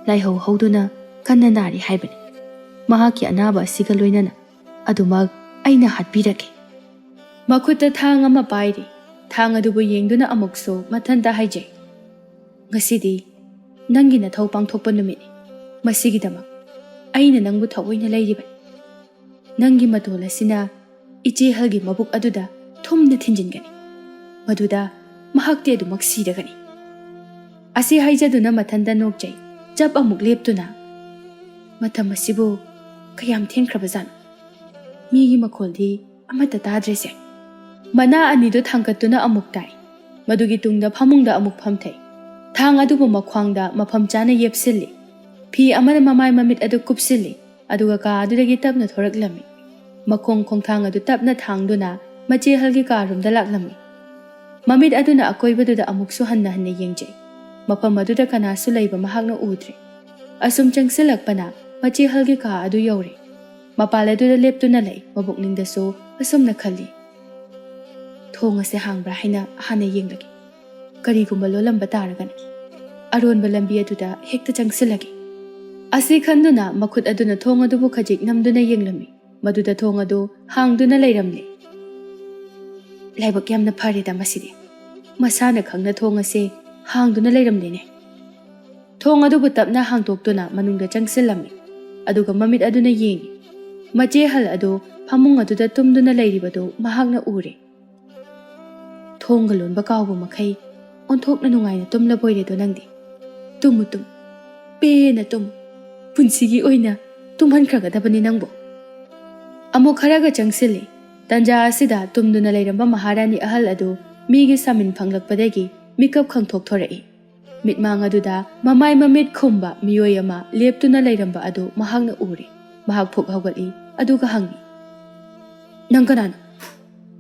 ꯂꯥꯏꯍꯧ ꯍꯧꯗꯨꯅ ꯀꯟꯅ ꯅꯥꯔꯤ ꯍꯥꯏꯕꯅꯤ꯫ ꯃꯍꯥꯛꯀꯤ ꯑꯅꯥꯕ ꯑꯁꯤꯒ ꯂꯣꯏꯅꯅ ꯑꯗꯨꯃꯛ ꯑꯩꯅ ꯍꯥꯠꯄꯤꯔꯒꯦ꯫" ꯃꯈꯨꯠꯇ ꯊꯥꯡ ꯑꯃ ꯄꯥꯏꯔꯤ꯫ ꯊꯥꯡ ꯑꯗꯨꯕꯨ ꯌꯦꯡꯗꯨꯅ ꯑꯃꯨꯛꯁꯨ ꯃꯊꯟꯇ ꯍꯥꯏꯖꯩ, "ꯉꯁꯤꯗꯤ ꯅꯪꯒꯤ ꯅꯊꯧ ꯄꯥꯡꯊꯣꯛꯄ ꯅꯨꯃꯤꯠꯅꯤ꯫ ꯃꯁꯤꯒꯤꯗꯃꯛ ꯑꯩꯅ ꯅꯪꯕꯨ ꯊꯑꯣꯏꯅ ꯂꯩꯔꯤꯕꯅꯤ꯫ ꯅꯪꯒꯤ ꯃꯇꯣꯜ ꯑꯁꯤꯅ ꯏꯆꯦ ꯍꯜꯒꯤ ꯃꯕꯨꯛ ꯑꯗꯨꯗ ꯊꯨꯝꯅ ꯊꯤꯟꯖꯤꯟꯒꯅꯤ꯫ ꯃꯗꯨꯗ ꯃꯍꯥꯛꯇꯤ ꯑꯗꯨꯃꯛ ꯁꯤꯔꯒꯅꯤ꯫" ꯑꯁꯤ ꯍꯥꯏꯖꯗꯨꯅ ꯃꯊꯟꯇ ꯅꯣꯛꯆꯩ꯫ ꯆꯞ ꯑꯃꯨꯛ ꯂꯦꯞꯇꯨꯅ, "ꯃꯇꯝ ꯑꯁꯤꯕꯨ ꯀꯌꯥꯝ ꯊꯦꯡꯈ꯭ꯔꯕꯖꯥꯠꯅꯣ? ꯃꯤꯒꯤ ꯃꯈꯣꯜꯗꯤ ꯑꯃꯠꯇ ꯇꯥꯗ꯭ꯔꯦꯁꯦ꯫" ꯃꯅꯥ ꯑꯅꯤꯗꯨ ꯊꯥꯡꯒꯠꯇꯨꯅ ꯑꯃꯨꯛ ꯇꯥꯏ꯫ ꯃꯗꯨꯒꯤ ꯇꯨꯡꯗ ꯐꯃꯨꯡꯗ ꯑꯃꯨꯛ ꯐꯝꯊꯩ꯫ ꯊꯥꯡ ꯑꯗꯨꯕꯨ ꯃꯈ꯭ꯋꯥꯡꯗ ꯃꯐꯝ ꯆꯥꯅ ꯌꯦꯞꯁꯤꯜꯂꯤ꯫ ꯐꯤ ꯑꯃꯅ ꯃꯃꯥꯏ ꯃꯃꯤꯠ ꯑꯗꯨ ꯀꯨꯞꯁꯤꯜꯂꯤ, ꯑꯗꯨꯒ ꯀꯥ ꯑꯗꯨꯗꯒꯤ ꯇꯞꯅ ꯊꯣꯔꯛꯂꯝꯃꯤ꯫ ꯃꯈꯣꯡ ꯈꯣꯡꯊꯥꯡ ꯑꯗꯨ ꯇꯞꯅ ꯊꯥꯡꯗꯨꯅ ꯃꯆꯦ ꯍꯜꯒꯤ ꯀꯥ ꯔꯨꯝꯗ ꯂꯥꯛꯂꯝꯃꯤ꯫ ꯃꯃꯤꯠ ꯑꯗꯨꯅ ꯑꯀꯣꯏꯕꯗꯨꯗ ꯑꯃꯨꯛꯁꯨ ꯍꯟꯅ ꯍꯟꯅ ꯌꯦꯡꯖꯩ꯫ ꯃꯐꯝ ꯑꯗꯨꯗ ꯀꯅꯥꯁꯨ ꯂꯩꯕ ꯃꯍꯥꯛꯅ ꯎꯗ꯭ꯔꯦ꯫ ꯑꯁꯨꯝ ꯆꯪꯁꯤꯜꯂꯛꯄꯅ ꯃꯆꯦ ꯍꯜꯒꯤ ꯀꯥ ꯑꯗꯨ ꯌꯧꯔꯦ꯫ ꯃꯄꯥꯜ ꯑꯗꯨꯗ ꯂꯦꯞꯇꯨꯅ ꯂꯩ, ꯃꯕꯨꯛꯅꯤꯡꯗꯁꯨ ꯑꯁꯨꯝꯅ ꯈꯜꯂꯤ, "ꯊꯣꯡ ꯑꯁꯦ ꯍꯥꯡꯕ꯭ꯔꯥ ꯍꯥꯏꯅ ꯍꯥꯟꯅ ꯌꯦꯡꯂꯒꯦ꯫ ꯀꯔꯤꯒꯨꯝꯕ ꯂꯣꯜꯂꯝꯕ ꯇꯥꯔꯒꯅ ꯑꯔꯣꯟꯕ ꯂꯝꯕꯤ ꯑꯗꯨꯗ ꯍꯦꯛꯇ ꯆꯪꯁꯤꯜꯂꯒꯦ꯫" ꯑꯁꯤ ꯈꯟꯗꯨꯅ ꯃꯈꯨꯠ ꯑꯗꯨꯅ ꯊꯣꯡ ꯑꯗꯨꯕꯨ ꯈꯖꯤꯛ ꯅꯝꯗꯨꯅ ꯌꯦꯡꯂꯝꯃꯤ꯫ ꯃꯗꯨꯗ ꯊꯣꯡ ꯑꯗꯨ ꯍꯥꯡꯗꯨꯅ ꯂꯩꯔꯝꯂꯦ꯫ "ꯂꯥꯏꯕꯛ ꯌꯥꯝꯅ ꯐꯔꯦꯗ ꯃꯁꯤꯗꯤ꯫ ꯃꯁꯥꯅ ꯈꯪꯅ ꯊꯣꯡ ꯑꯁꯦ ꯍꯥꯡꯗꯨꯅ ꯂꯩꯔꯝꯂꯦꯅꯦ꯫" ꯊꯣꯡ ꯑꯗꯨꯕꯨ ꯇꯞꯅ ꯍꯥꯡꯗꯣꯛꯇꯨꯅ ꯃꯅꯨꯡꯗ ꯆꯪꯁꯤꯜꯂꯝꯃꯤ꯫ ꯑꯗꯨꯒ ꯃꯃꯤꯠ ꯑꯗꯨꯅ ꯌꯦꯡꯉꯤ꯫ ꯃꯆꯦ ꯍꯜ ꯑꯗꯨ ꯐꯃꯨꯡ ꯑꯗꯨꯗ ꯇꯨꯝꯗꯨꯅ ꯂꯩꯔꯤꯕꯗꯨ ꯃꯍꯥꯛꯅ ꯎꯔꯦ꯫ "ꯊꯣꯡꯒ ꯂꯣꯟꯕ ꯀꯥꯎꯕ ꯃꯈꯩ ꯑꯣꯟꯊꯣꯛꯅ ꯅꯨꯡꯉꯥꯏꯅ ꯇꯨꯝꯂꯕꯣꯏꯔꯦꯗꯣ ꯅꯪꯗꯤ꯫ ꯇꯨꯝꯃꯨ, ꯇꯨꯝꯃꯨ, ꯄꯦꯟꯅ ꯇꯨꯝꯃꯨ꯫ ꯄꯨꯟꯁꯤꯒꯤ ꯑꯣꯏꯅ ꯇꯨꯝꯍꯟꯈ꯭ꯔꯒꯗꯕꯅꯤ ꯅꯪꯕꯨ꯫" ꯑꯃꯨꯛ ꯈꯔꯒ ꯆꯪꯁꯤꯜꯂꯤ꯫ ꯇꯟꯖꯥ ꯑꯁꯤꯗ ꯇꯨꯝꯗꯨꯅ ꯂꯩꯔꯝꯕ ꯃꯍꯥꯔꯥꯅꯤ ꯑꯍꯜ ꯑꯗꯨ ꯃꯤꯒꯤ ꯁꯥꯃꯤꯟ ꯐꯪꯂꯛꯄꯗꯒꯤ ꯃꯤꯀꯞ ꯈꯪꯊꯣꯛ ꯊꯣꯔꯛꯏ꯫ ꯃꯤꯠꯃꯥꯡ ꯑꯗꯨꯗ ꯃꯃꯥꯏ ꯃꯃꯤꯠ ꯈꯨꯝꯕ ꯃꯤꯑꯣꯏ ꯑꯃ ꯂꯦꯞꯇꯨꯅ ꯂꯩꯔꯝꯕ ꯑꯗꯨ ꯃꯍꯥꯛꯅ ꯎꯔꯦ꯫ ꯃꯍꯥꯛ ꯐꯨꯛ ꯍꯧꯒꯠꯂꯤ, ꯑꯗꯨꯒ ꯍꯪꯉꯤ, "ꯅꯪ ꯀꯅꯥꯅꯣ?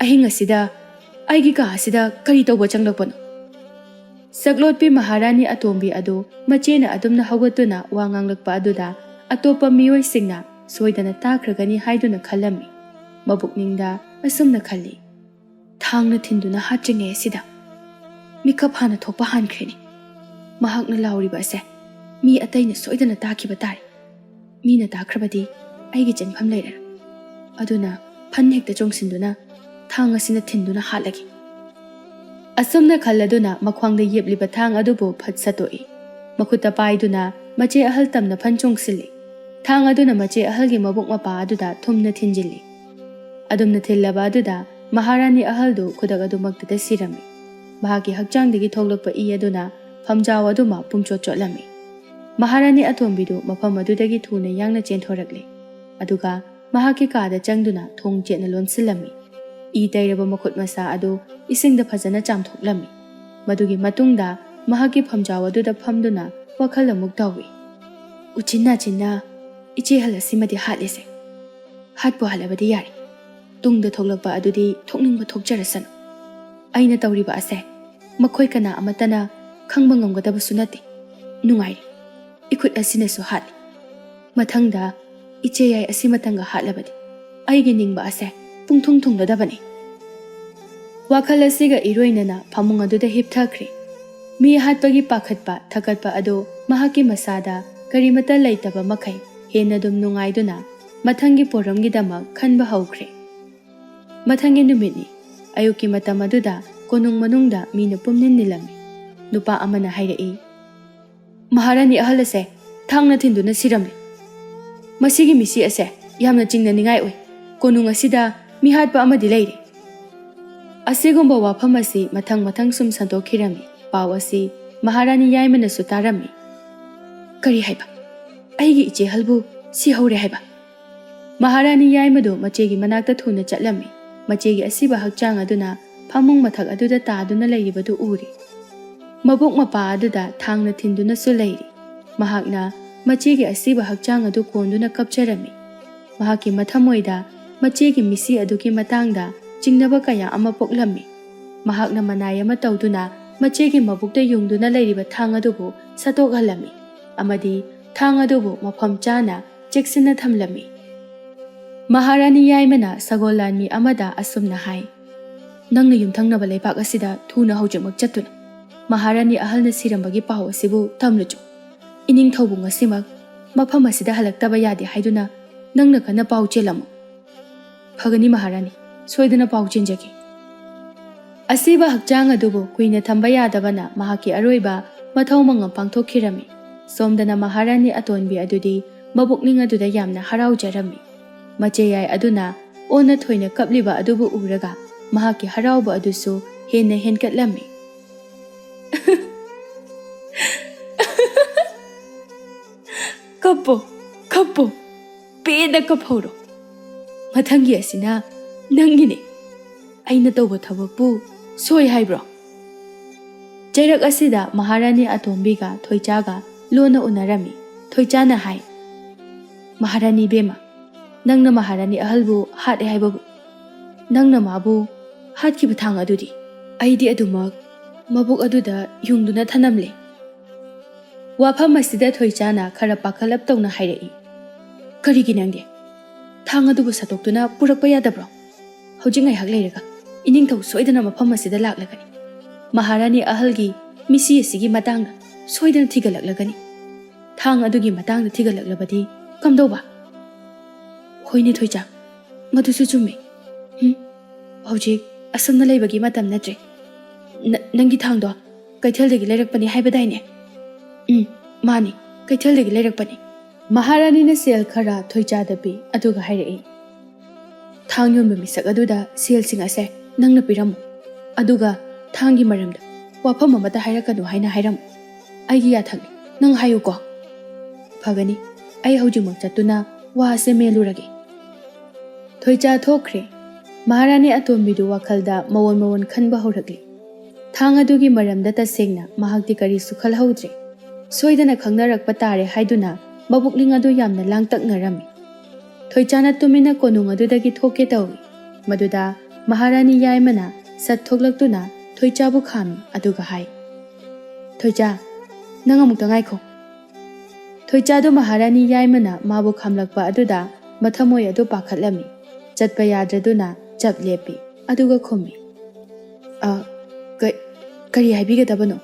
ꯑꯍꯤꯡ ꯑꯁꯤꯗ ꯑꯩꯒꯤ ꯀꯥ ꯑꯁꯤꯗ ꯀꯔꯤ ꯇꯧꯕ ꯆꯪꯂꯛꯄꯅꯣ?" ꯁꯛꯂꯣꯠꯄꯤ ꯃꯍꯥꯔꯥꯅꯤ ꯑꯇꯣꯝꯕꯤ ꯑꯗꯨ ꯃꯆꯦꯅ ꯑꯗꯨꯝꯅ ꯍꯧꯒꯠꯇꯨꯅ ꯋꯥ ꯉꯥꯡꯂꯛꯄ ꯑꯗꯨꯗ ꯑꯇꯣꯞꯄ ꯃꯤꯑꯣꯏꯁꯤꯡꯅ ꯁꯣꯏꯗꯅ ꯇꯥꯈ꯭ꯔꯒꯅꯤ ꯍꯥꯏꯗꯨꯅ ꯈꯜꯂꯝꯃꯤ꯫ ꯃꯕꯨꯛꯅꯤꯡꯗ ꯑꯁꯨꯝꯅ ꯈꯜꯂꯤ, "ꯊꯥꯡꯅ ꯊꯤꯟꯗꯨꯅ ꯍꯥꯠꯇ꯭ꯔꯤꯉꯩ ꯑꯁꯤꯗ ꯃꯤꯀꯞ ꯍꯥꯟꯅ ꯊꯣꯛꯄ ꯍꯥꯟꯈ꯭ꯔꯦꯅꯦ꯫ ꯃꯍꯥꯛꯅ ꯂꯥꯎꯔꯤꯕ ꯑꯁꯦ ꯃꯤ ꯑꯇꯩꯅ ꯁꯣꯏꯗꯅ ꯇꯥꯈꯤꯕ ꯇꯥꯔꯦ꯫ ꯃꯤꯅ ꯇꯥꯈ꯭ꯔꯕꯗꯤ ꯑꯩꯒꯤ ꯆꯦꯟꯐꯝ ꯂꯩꯔꯔꯣꯏ꯫ ꯑꯗꯨꯅ ꯐꯟ ꯍꯦꯛꯇ ꯆꯣꯡꯁꯤꯟꯗꯨꯅ ꯊꯥꯡ ꯑꯁꯤꯅ ꯊꯤꯟꯗꯨꯅ ꯍꯥꯠꯂꯒꯦ"꯫ ꯑꯁꯨꯝꯅ ꯈꯜꯂꯗꯨꯅ ꯃꯈ꯭ꯋꯥꯡꯗ ꯌꯦꯞꯂꯤꯕ ꯊꯥꯡ ꯑꯗꯨꯕꯨ ꯐꯠ ꯁꯠꯇꯣꯛꯏ꯫ ꯃꯈꯨꯠꯇ ꯄꯥꯏꯗꯨꯅ ꯃꯆꯦ ꯑꯍꯜ ꯇꯝꯅ ꯐꯟ ꯆꯣꯡꯁꯤꯜꯂꯤ꯫ ꯊꯥꯡ ꯑꯗꯨꯅ ꯃꯆꯦ ꯑꯍꯜꯒꯤ ꯃꯕꯨꯛ ꯃꯄꯥ ꯑꯗꯨꯗ ꯊꯨꯝꯅ ꯊꯤꯟꯖꯤꯜꯂꯤ꯫ ꯑꯗꯨꯝꯅ ꯊꯤꯜꯂꯕ ꯑꯗꯨꯗ ꯃꯍꯥꯔꯥꯅꯤ ꯑꯍꯜꯗꯨ ꯈꯨꯗꯛ ꯑꯗꯨꯃꯛꯇꯗ ꯁꯤꯔꯝꯃꯤ꯫ ꯃꯍꯥꯛꯀꯤ ꯍꯛꯆꯥꯡꯗꯒꯤ ꯊꯣꯛꯂꯛꯄ ꯏ ꯑꯗꯨꯅ ꯐꯝꯖꯥꯎ ꯑꯗꯨꯃ ꯄꯨꯡꯆꯣꯠ ꯆꯣꯠꯂꯝꯃꯤ꯫ ꯃꯍꯥꯔꯥꯅꯤ ꯑꯇꯣꯝꯕꯤꯗꯨ ꯃꯐꯝ ꯑꯗꯨꯗꯒꯤ ꯊꯨꯅ ꯌꯥꯡꯅ ꯆꯦꯟꯊꯣꯔꯛꯂꯦ꯫ ꯑꯗꯨꯒ ꯃꯍꯥꯛꯀꯤ ꯀꯥꯗ ꯆꯪꯗꯨꯅ ꯊꯣꯡ ꯆꯦꯠꯅ ꯂꯣꯟꯁꯤꯜꯂꯝꯃꯤ꯫ ꯏ ꯇꯩꯔꯕ ꯃꯈꯨꯠ ꯃꯁꯥ ꯑꯗꯨ ꯏꯁꯤꯡꯗ ꯐꯖꯅ ꯆꯥꯝꯊꯣꯛꯂꯝꯃꯤ꯫ ꯃꯗꯨꯒꯤ ꯃꯇꯨꯡꯗ ꯃꯍꯥꯛꯀꯤ ꯐꯝꯖꯥꯎ ꯑꯗꯨꯗ ꯐꯝꯗꯨꯅ ꯋꯥꯈꯜ ꯑꯃꯨꯛ ꯇꯧꯏ꯫ "ꯎꯆꯤꯟ ꯅꯥꯆꯤꯟꯅ ꯏꯆꯦ ꯑꯍꯜ ꯑꯁꯤꯃꯗꯤ ꯍꯥꯠꯂꯦꯁꯦ꯫ ꯍꯥꯠꯄꯨ ꯍꯥꯠꯂꯕꯗꯤ ꯌꯥꯔꯦ꯫ ꯇꯨꯡꯗ ꯊꯣꯛꯂꯛꯄ ꯑꯗꯨꯗꯤ ꯊꯣꯛꯅꯤꯡꯕ ꯊꯣꯛꯆꯔꯁꯅꯨ꯫ ꯑꯩꯅ ꯇꯧꯔꯤꯕ ꯑꯁꯦ ꯃꯈꯣꯏ ꯀꯅꯥ ꯑꯃꯠꯇꯅ ꯈꯪꯕ ꯉꯝꯒꯗꯕꯁꯨ ꯅꯠꯇꯦ꯫ ꯅꯨꯡꯉꯥꯏꯔꯦ꯫ ꯏꯈꯨꯠ ꯑꯁꯤꯅꯁꯨ ꯍꯥꯠꯂꯤ꯫ ꯃꯊꯪꯗ ꯏꯆꯦ ꯌꯥꯏ ꯑꯁꯤꯃꯇꯪꯒ ꯍꯥꯠꯂꯕꯗꯤ ꯑꯩꯒꯤ ꯅꯤꯡꯕ ꯑꯁꯦ ꯄꯨꯡꯊꯨꯡ ꯊꯨꯡꯂꯗꯕꯅꯤ"꯫ ꯋꯥꯈꯜ ꯑꯁꯤꯒ ꯏꯔꯣꯏꯅꯅ ꯐꯃꯨꯡ ꯑꯗꯨꯗ ꯍꯤꯞꯊꯈ꯭ꯔꯦ꯫ ꯃꯤ ꯍꯥꯠꯄꯒꯤ ꯄꯥꯈꯠꯄ ꯊꯀꯠꯄ ꯑꯗꯨ ꯃꯍꯥꯛꯀꯤ ꯃꯁꯥꯗ ꯀꯔꯤꯃꯠꯇ ꯂꯩꯇꯕ ꯃꯈꯩ ꯍꯦꯟꯅ ꯑꯗꯨꯝ ꯅꯨꯡꯉꯥꯏꯗꯨꯅ ꯃꯊꯪꯒꯤ ꯄꯣꯔꯝꯒꯤꯗꯃꯛ ꯈꯟꯕ ꯍꯧꯈ꯭ꯔꯦ꯫ ꯃꯊꯪꯒꯤ ꯅꯨꯃꯤꯠꯅꯤ꯫ ꯑꯌꯨꯛꯀꯤ ꯃꯇꯝ ꯑꯗꯨꯗ ꯀꯣꯅꯨꯡ ꯃꯅꯨꯡꯗ ꯃꯤꯅ ꯄꯨꯝꯅꯤꯟ ꯅꯤꯜꯂꯝꯃꯤ꯫ ꯅꯨꯄꯥ ꯑꯃꯅ ꯍꯥꯏꯔꯛꯏ, "ꯃꯍꯥꯔꯥꯅꯤ ꯑꯍꯜ ꯑꯁꯦ ꯊꯥꯡꯅ ꯊꯤꯟꯗꯨꯅ ꯁꯤꯔꯝꯂꯦ꯫ ꯃꯁꯤꯒꯤ ꯃꯤꯁꯤ ꯑꯁꯦ ꯌꯥꯝꯅ ꯆꯤꯡꯅꯅꯤꯡꯉꯥꯏ ꯑꯣꯏ꯫ ꯀꯣꯅꯨꯡ ꯑꯁꯤꯗ ꯃꯤꯍꯥꯠꯄ ꯑꯃꯗꯤ ꯂꯩꯔꯦ"꯫ ꯑꯁꯤꯒꯨꯝꯕ ꯋꯥꯐꯝ ꯑꯁꯤ ꯃꯊꯪ ꯃꯊꯪ ꯁꯨꯝ ꯁꯟꯗꯣꯛꯈꯤꯔꯝꯃꯤ꯫ ꯄꯥꯎ ꯑꯁꯤ ꯃꯍꯥꯔꯥꯅꯤ ꯌꯥꯏꯃꯅꯁꯨ ꯇꯥꯔꯝꯃꯤ꯫ "ꯀꯔꯤ ꯍꯥꯏꯕ? ꯑꯩꯒꯤ ꯏꯆꯦ ꯑꯍꯜꯕꯨ ꯁꯤꯍꯧꯔꯦ ꯍꯥꯏꯕ?" ꯃꯍꯥꯔꯥꯅꯤ ꯌꯥꯏꯃꯗꯨ ꯃꯆꯦꯒꯤ ꯃꯅꯥꯛꯇ ꯊꯨꯅ ꯆꯠꯂꯝꯃꯤ꯫ ꯃꯆꯦꯒꯤ ꯑꯁꯤꯕ ꯍꯛꯆꯥꯡ ꯑꯗꯨꯅ ꯐꯃꯨꯡ ꯃꯊꯛ ꯑꯗꯨꯗ ꯇꯥꯗꯨꯅ ꯂꯩꯔꯤꯕꯗꯨ ꯎꯔꯤ꯫ ꯃꯕꯨꯛ ꯃꯄꯥ ꯑꯗꯨꯗ ꯊꯥꯡꯅ ꯊꯤꯟꯗꯨꯅꯁꯨ ꯂꯩꯔꯤ꯫ ꯃꯍꯥꯛꯅ ꯃꯆꯦꯒꯤ ꯑꯁꯤꯕ ꯍꯛꯆꯥꯡ ꯑꯗꯨ ꯀꯣꯟꯗꯨꯅ ꯀꯞꯆꯔꯝꯃꯤ꯫ ꯃꯍꯥꯛꯀꯤ ꯃꯊꯃꯣꯏꯗ ꯃꯆꯦꯒꯤ ꯃꯤꯁꯤ ꯑꯗꯨꯒꯤ ꯃꯇꯥꯡꯗ ꯆꯤꯡꯅꯕ ꯀꯌꯥ ꯑꯃ ꯄꯣꯛꯂꯝꯃꯤ꯫ ꯃꯍꯥꯛꯅ ꯃꯅꯥꯏ ꯑꯃ ꯇꯧꯗꯨꯅ ꯃꯆꯦꯒꯤ ꯃꯕꯨꯛꯇ ꯌꯨꯡꯗꯨꯅ ꯂꯩꯔꯤꯕ ꯊꯥꯡ ꯑꯗꯨꯕꯨ ꯁꯠꯇꯣꯛꯍꯜꯂꯝꯃꯤ ꯑꯃꯗꯤ ꯊꯥꯡ ꯑꯗꯨꯕꯨ ꯃꯐꯝ ꯆꯥꯅ ꯆꯦꯛꯁꯤꯟꯅ ꯊꯝꯂꯝꯃꯤ꯫ ꯃꯍꯥꯔꯥꯅꯤ ꯌꯥꯏꯃꯅ ꯁꯒꯣꯜ ꯂꯥꯟꯃꯤ ꯑꯃꯗ ꯑꯁꯨꯝꯅ ꯍꯥꯏ, "ꯅꯪꯅ ꯌꯨꯝꯊꯪꯅꯕ ꯂꯩꯕꯥꯛ ꯑꯁꯤꯗ ꯊꯨꯅ ꯍꯧꯖꯤꯛꯃꯛ ꯆꯠꯇꯨꯅ ꯃꯍꯥꯔꯥꯅꯤ ꯑꯍꯜꯅ ꯁꯤꯔꯝꯕꯒꯤ ꯄꯥꯎ ꯑꯁꯤꯕꯨ ꯇꯝꯂꯨꯆꯣ꯫ ꯏꯅꯤꯡꯊꯧꯕꯨ ꯉꯁꯤꯃꯛ ꯃꯐꯝ ꯑꯁꯤꯗ ꯍꯜꯂꯛꯇꯕ ꯌꯥꯗꯦ ꯍꯥꯏꯗꯨꯅ ꯅꯪꯅ ꯀꯟꯅ ꯄꯥꯎ ꯆꯦꯜꯂꯝꯃꯨ꯫ ꯐꯒꯅꯤ ꯃꯍꯥꯔꯥꯅꯤ, ꯁꯣꯏꯗꯅ ꯄꯥꯎ ꯆꯦꯟꯖꯒꯦ꯫" ꯑꯁꯤꯕ ꯍꯛꯆꯥꯡ ꯑꯗꯨꯕꯨ ꯀꯨꯏꯅ ꯊꯝꯕ ꯌꯥꯗꯕꯅ ꯃꯍꯥꯛꯀꯤ ꯑꯔꯣꯏꯕ ꯃꯊꯧ ꯃꯉꯝ ꯄꯥꯡꯊꯣꯛꯈꯤꯔꯝꯃꯤ꯫ ꯁꯣꯝꯗꯅ ꯃꯍꯥꯔꯥꯅꯤ ꯑꯇꯣꯟꯕꯤ ꯑꯗꯨꯗꯤ ꯃꯕꯨꯛꯅꯤꯡ ꯑꯗꯨꯗ ꯌꯥꯝꯅ ꯍꯔꯥꯎꯖꯔꯝꯃꯤ꯫ ꯃꯆꯦꯌꯥꯏ ꯑꯗꯨꯅ ꯑꯣꯟꯅ ꯊꯣꯏꯅ ꯀꯞꯂꯤꯕ ꯑꯗꯨꯕꯨ ꯎꯔꯒ ꯃꯍꯥꯛꯀꯤ ꯍꯔꯥꯎꯕ ꯑꯗꯨꯁꯨ ꯍꯦꯟꯅ ꯍꯦꯟꯀꯠꯂꯝꯃꯤ꯫ "ꯀꯞꯄꯣ, ꯀꯞꯄꯣ, ꯄꯦꯟꯅ ꯀꯞꯍꯧꯔꯣ꯫ ꯃꯊꯪꯒꯤ ꯑꯁꯤꯅ ꯅꯪꯒꯤꯅꯦ꯫ ꯑꯩꯅ ꯇꯧꯕ ꯊꯕꯛꯄꯨ ꯁꯣꯏ ꯍꯥꯏꯕ꯭ꯔꯣ?" ꯆꯩꯔꯛ ꯑꯁꯤꯗ ꯃꯍꯥꯔꯥꯅꯤ ꯑꯇꯣꯝꯕꯤꯒ ꯊꯣꯏꯆꯥꯒ ꯂꯣꯟꯅ ꯎꯅꯔꯝꯃꯤ꯫ ꯊꯣꯏꯆꯥꯅ ꯍꯥꯏ, "ꯃꯍꯥꯔꯥꯅꯤ ꯏꯕꯦꯝꯃ, ꯅꯪꯅ ꯃꯍꯥꯔꯥꯅꯤ ꯑꯍꯜꯕꯨ ꯍꯥꯠꯂꯦ ꯍꯥꯏꯕꯕꯨ, ꯅꯪꯅ ꯃꯥꯕꯨ ꯍꯥꯠꯈꯤꯕ ꯊꯥꯡ ꯑꯗꯨꯗꯤ?" "ꯑꯩꯗꯤ ꯑꯗꯨꯃꯛ ꯃꯕꯨꯛ ꯑꯗꯨꯗ ꯌꯨꯡꯗꯨꯅ ꯊꯅꯝꯂꯦ꯫" ꯋꯥꯐꯝ ꯑꯁꯤꯗ ꯊꯣꯏꯆꯥꯅ ꯈꯔ ꯄꯥꯈꯠꯂꯞ ꯇꯧꯅ ꯍꯥꯏꯔꯛꯏ, "ꯀꯔꯤꯒꯤ ꯅꯪꯗꯤ? ꯊꯥꯡ ꯑꯗꯨꯕꯨ ꯁꯠꯇꯣꯛꯇꯨꯅ ꯄꯨꯔꯛꯄ ꯌꯥꯗꯕ꯭ꯔꯣ? ꯍꯧꯖꯤꯛ ꯉꯥꯏꯍꯥꯛ ꯂꯩꯔꯒ ꯏꯅꯤꯡꯊꯧ ꯁꯣꯏꯗꯅ ꯃꯐꯝ ꯑꯁꯤꯗ ꯂꯥꯛꯂꯒꯅꯤ꯫ ꯃꯍꯥꯔꯥꯅꯤ ꯑꯍꯜꯒꯤ ꯃꯤꯁꯤ ꯑꯁꯤꯒꯤ ꯃꯇꯥꯡꯗ ꯁꯣꯏꯗꯅ ꯊꯤꯒꯠꯂꯛꯂꯒꯅꯤ꯫ ꯊꯥꯡ ꯑꯗꯨꯒꯤ ꯃꯇꯥꯡꯗ ꯊꯤꯒꯠꯂꯛꯂꯕꯗꯤ ꯀꯝꯗꯧꯕ?" "ꯍꯣꯏꯅꯦ ꯊꯣꯏꯆꯥ, ꯃꯗꯨꯁꯨ ꯆꯨꯝꯃꯤ꯫ ꯍꯨꯝ, ꯍꯧꯖꯤꯛ ꯑꯁꯨꯝꯅ ꯂꯩꯕꯒꯤ ꯃꯇꯝ ꯅꯠꯇ꯭ꯔꯦ꯫ ꯅ-, ꯅꯪꯒꯤ ꯊꯥꯡꯗꯣ ꯀꯩꯊꯦꯜꯗꯒꯤ ꯂꯩꯔꯛꯄꯅꯤ ꯍꯥꯏꯕꯗꯥꯏꯅꯦ?" "ꯎꯝ, ꯃꯥꯅꯤ, ꯀꯩꯊꯦꯜꯗꯒꯤ ꯂꯩꯔꯛꯄꯅꯤ꯫" ꯃꯍꯥꯔꯥꯅꯤꯅ ꯁꯦꯜ ꯈꯔ ꯊꯣꯏꯆꯥꯗ ꯄꯤ, ꯑꯗꯨꯒ ꯍꯥꯏꯔꯛꯏ, "ꯊꯥꯡ ꯌꯣꯟꯕ ꯃꯤꯁꯛ ꯑꯗꯨꯗ ꯁꯦꯜꯁꯤꯡ ꯑꯁꯦ ꯅꯪꯅ ꯄꯤꯔꯝꯃꯨ꯫ ꯑꯗꯨꯒ ꯊꯥꯡꯒꯤ ꯃꯔꯝꯗ ꯋꯥꯐꯝ ꯑꯃꯠꯇ ꯍꯥꯏꯔꯛꯀꯅꯨ ꯍꯥꯏꯅ ꯍꯥꯏꯔꯝꯃꯨ꯫ ꯑꯩꯒꯤ ꯌꯥꯊꯪꯅꯤ, ꯅꯪ ꯍꯥꯏꯌꯨꯀꯣ꯫" "ꯐꯒꯅꯤ, ꯑꯩ ꯍꯧꯖꯤꯛꯃꯛ ꯆꯠꯇꯨꯅ ꯋꯥ ꯑꯁꯦ ꯃꯦꯜꯂꯨꯔꯒꯦ꯫" ꯊꯣꯏꯆꯥ ꯊꯣꯛꯈ꯭ꯔꯦ꯫ ꯃꯍꯥꯔꯥꯅꯤ ꯑꯇꯣꯝꯕꯤꯗꯨ ꯋꯥꯈꯜꯗ ꯃꯑꯣꯟ ꯃꯑꯣꯟ ꯈꯟꯕ ꯍꯧꯔꯛꯂꯤ꯫ ꯊꯥꯡ ꯑꯗꯨꯒꯤ ꯃꯔꯝꯗ ꯇꯁꯦꯡꯅ ꯃꯍꯥꯛꯇꯤ ꯀꯔꯤꯁꯨ ꯈꯜꯍꯧꯗ꯭ꯔꯦ꯫ ꯁꯣꯏꯗꯅ ꯈꯪꯅꯔꯛꯄ ꯇꯥꯔꯦ ꯍꯥꯏꯗꯨꯅ ꯃꯕꯨꯛꯅꯤꯡ ꯑꯗꯨ ꯌꯥꯝꯅ ꯂꯥꯡꯇꯛꯅꯔꯝꯃꯤ꯫ ꯊꯣꯏꯆꯥꯅ ꯇꯨꯃꯤꯟꯅ ꯀꯣꯅꯨꯡ ꯑꯗꯨꯗꯒꯤ ꯊꯣꯛꯀꯦ ꯇꯧꯏ꯫ ꯃꯗꯨꯗ ꯃꯍꯥꯔꯥꯅꯤ ꯌꯥꯏꯃꯅ ꯁꯠ ꯊꯣꯛꯂꯛꯇꯨꯅ ꯊꯣꯏꯆꯥꯕꯨ ꯈꯥꯝꯃꯤ, ꯑꯗꯨꯒ ꯍꯥꯏ, "ꯊꯣꯏꯆꯥ, ꯅꯪ ꯑꯃꯨꯛꯇ ꯉꯥꯏꯈꯣ꯫" ꯊꯣꯏꯆꯥꯗꯨ ꯃꯍꯥꯔꯥꯅꯤ ꯌꯥꯏꯃꯅ ꯃꯥꯕꯨ ꯈꯥꯝꯂꯛꯄ ꯑꯗꯨꯗ ꯃꯊꯃꯣꯏ ꯑꯗꯨ ꯄꯥꯈꯠꯂꯝꯃꯤ꯫ ꯆꯠꯄ ꯌꯥꯗ꯭ꯔꯗꯨꯅ ꯆꯞ ꯂꯦꯞꯄꯤ, ꯑꯗꯨꯒ ꯈꯨꯝꯃꯤ, "ꯑ, ꯀ-, ꯀꯔꯤ ꯍꯥꯏꯕꯤꯒꯗꯕꯅꯣ?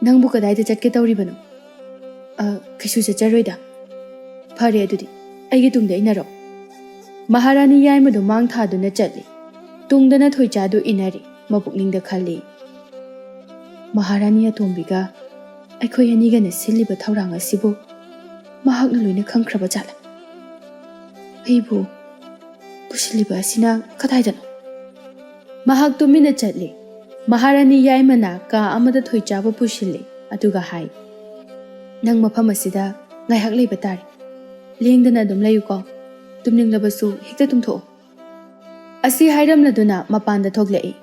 ꯅꯪꯕꯨ ꯀꯗꯥꯏꯗ ꯆꯠꯀꯦ ꯇꯧꯔꯤꯕꯅꯣ?" "ꯑ, ꯀꯩꯁꯨ ꯆꯠꯆꯔꯣꯏꯗ꯫" "ꯐꯔꯦ ꯑꯗꯨꯗꯤ, ꯑꯩꯒꯤ ꯇꯨꯡꯗ ꯏꯟꯅꯔꯣ꯫" ꯃꯍꯥꯔꯥꯅꯤ ꯌꯥꯏꯃꯗꯨ ꯃꯥꯡ ꯊꯥꯗꯨꯅ ꯆꯠꯂꯤ꯫ ꯇꯨꯡꯗꯅ ꯊꯣꯏꯆꯥꯗꯨ ꯏꯟꯅꯔꯤ꯫ ꯃꯄꯨꯛꯅꯤꯡꯗ ꯈꯜꯂꯤ, "ꯃꯍꯥꯔꯥꯅꯤ ꯑꯇꯣꯝꯕꯤꯒ ꯑꯩꯈꯣꯏ ꯑꯅꯤꯒꯅ ꯁꯤꯜꯂꯤꯕ ꯊꯧꯔꯥꯡ ꯑꯁꯤꯕꯨ ꯃꯍꯥꯛꯅ ꯂꯣꯏꯅ ꯈꯪꯈ꯭ꯔꯕ ꯖꯥꯠꯂ? ꯑꯩꯕꯨ ꯄꯨꯁꯤꯜꯂꯤꯕ ꯑꯁꯤꯅ ꯀꯗꯥꯏꯗꯅꯣ?" ꯃꯍꯥꯛ ꯇꯨꯃꯤꯟꯅ ꯆꯠꯂꯤ꯫ ꯃꯍꯥꯔꯥꯅꯤ ꯌꯥꯏꯃꯅ ꯀꯥ ꯑꯃꯗ ꯊꯣꯏꯆꯥꯕꯨ ꯄꯨꯁꯤꯜꯂꯤ, ꯑꯗꯨꯒ ꯍꯥꯏ, "ꯅꯪ ꯃꯐꯝ ꯑꯁꯤꯗ ꯉꯥꯏꯍꯥꯛ ꯂꯩꯕ ꯇꯥꯔꯦ꯫ ꯂꯦꯡꯗꯅ ꯑꯗꯨꯝ ꯂꯩꯌꯨꯀꯣ꯫ ꯇꯨꯝꯅꯤꯡꯂꯕꯁꯨ ꯍꯦꯛꯇ ꯇꯨꯝꯊꯣꯛꯑꯣ꯫" ꯑꯁꯤ ꯍꯥꯏꯔꯝꯂꯗꯨꯅ ꯃꯄꯥꯟꯗ ꯊꯣꯛꯂꯛꯏ꯫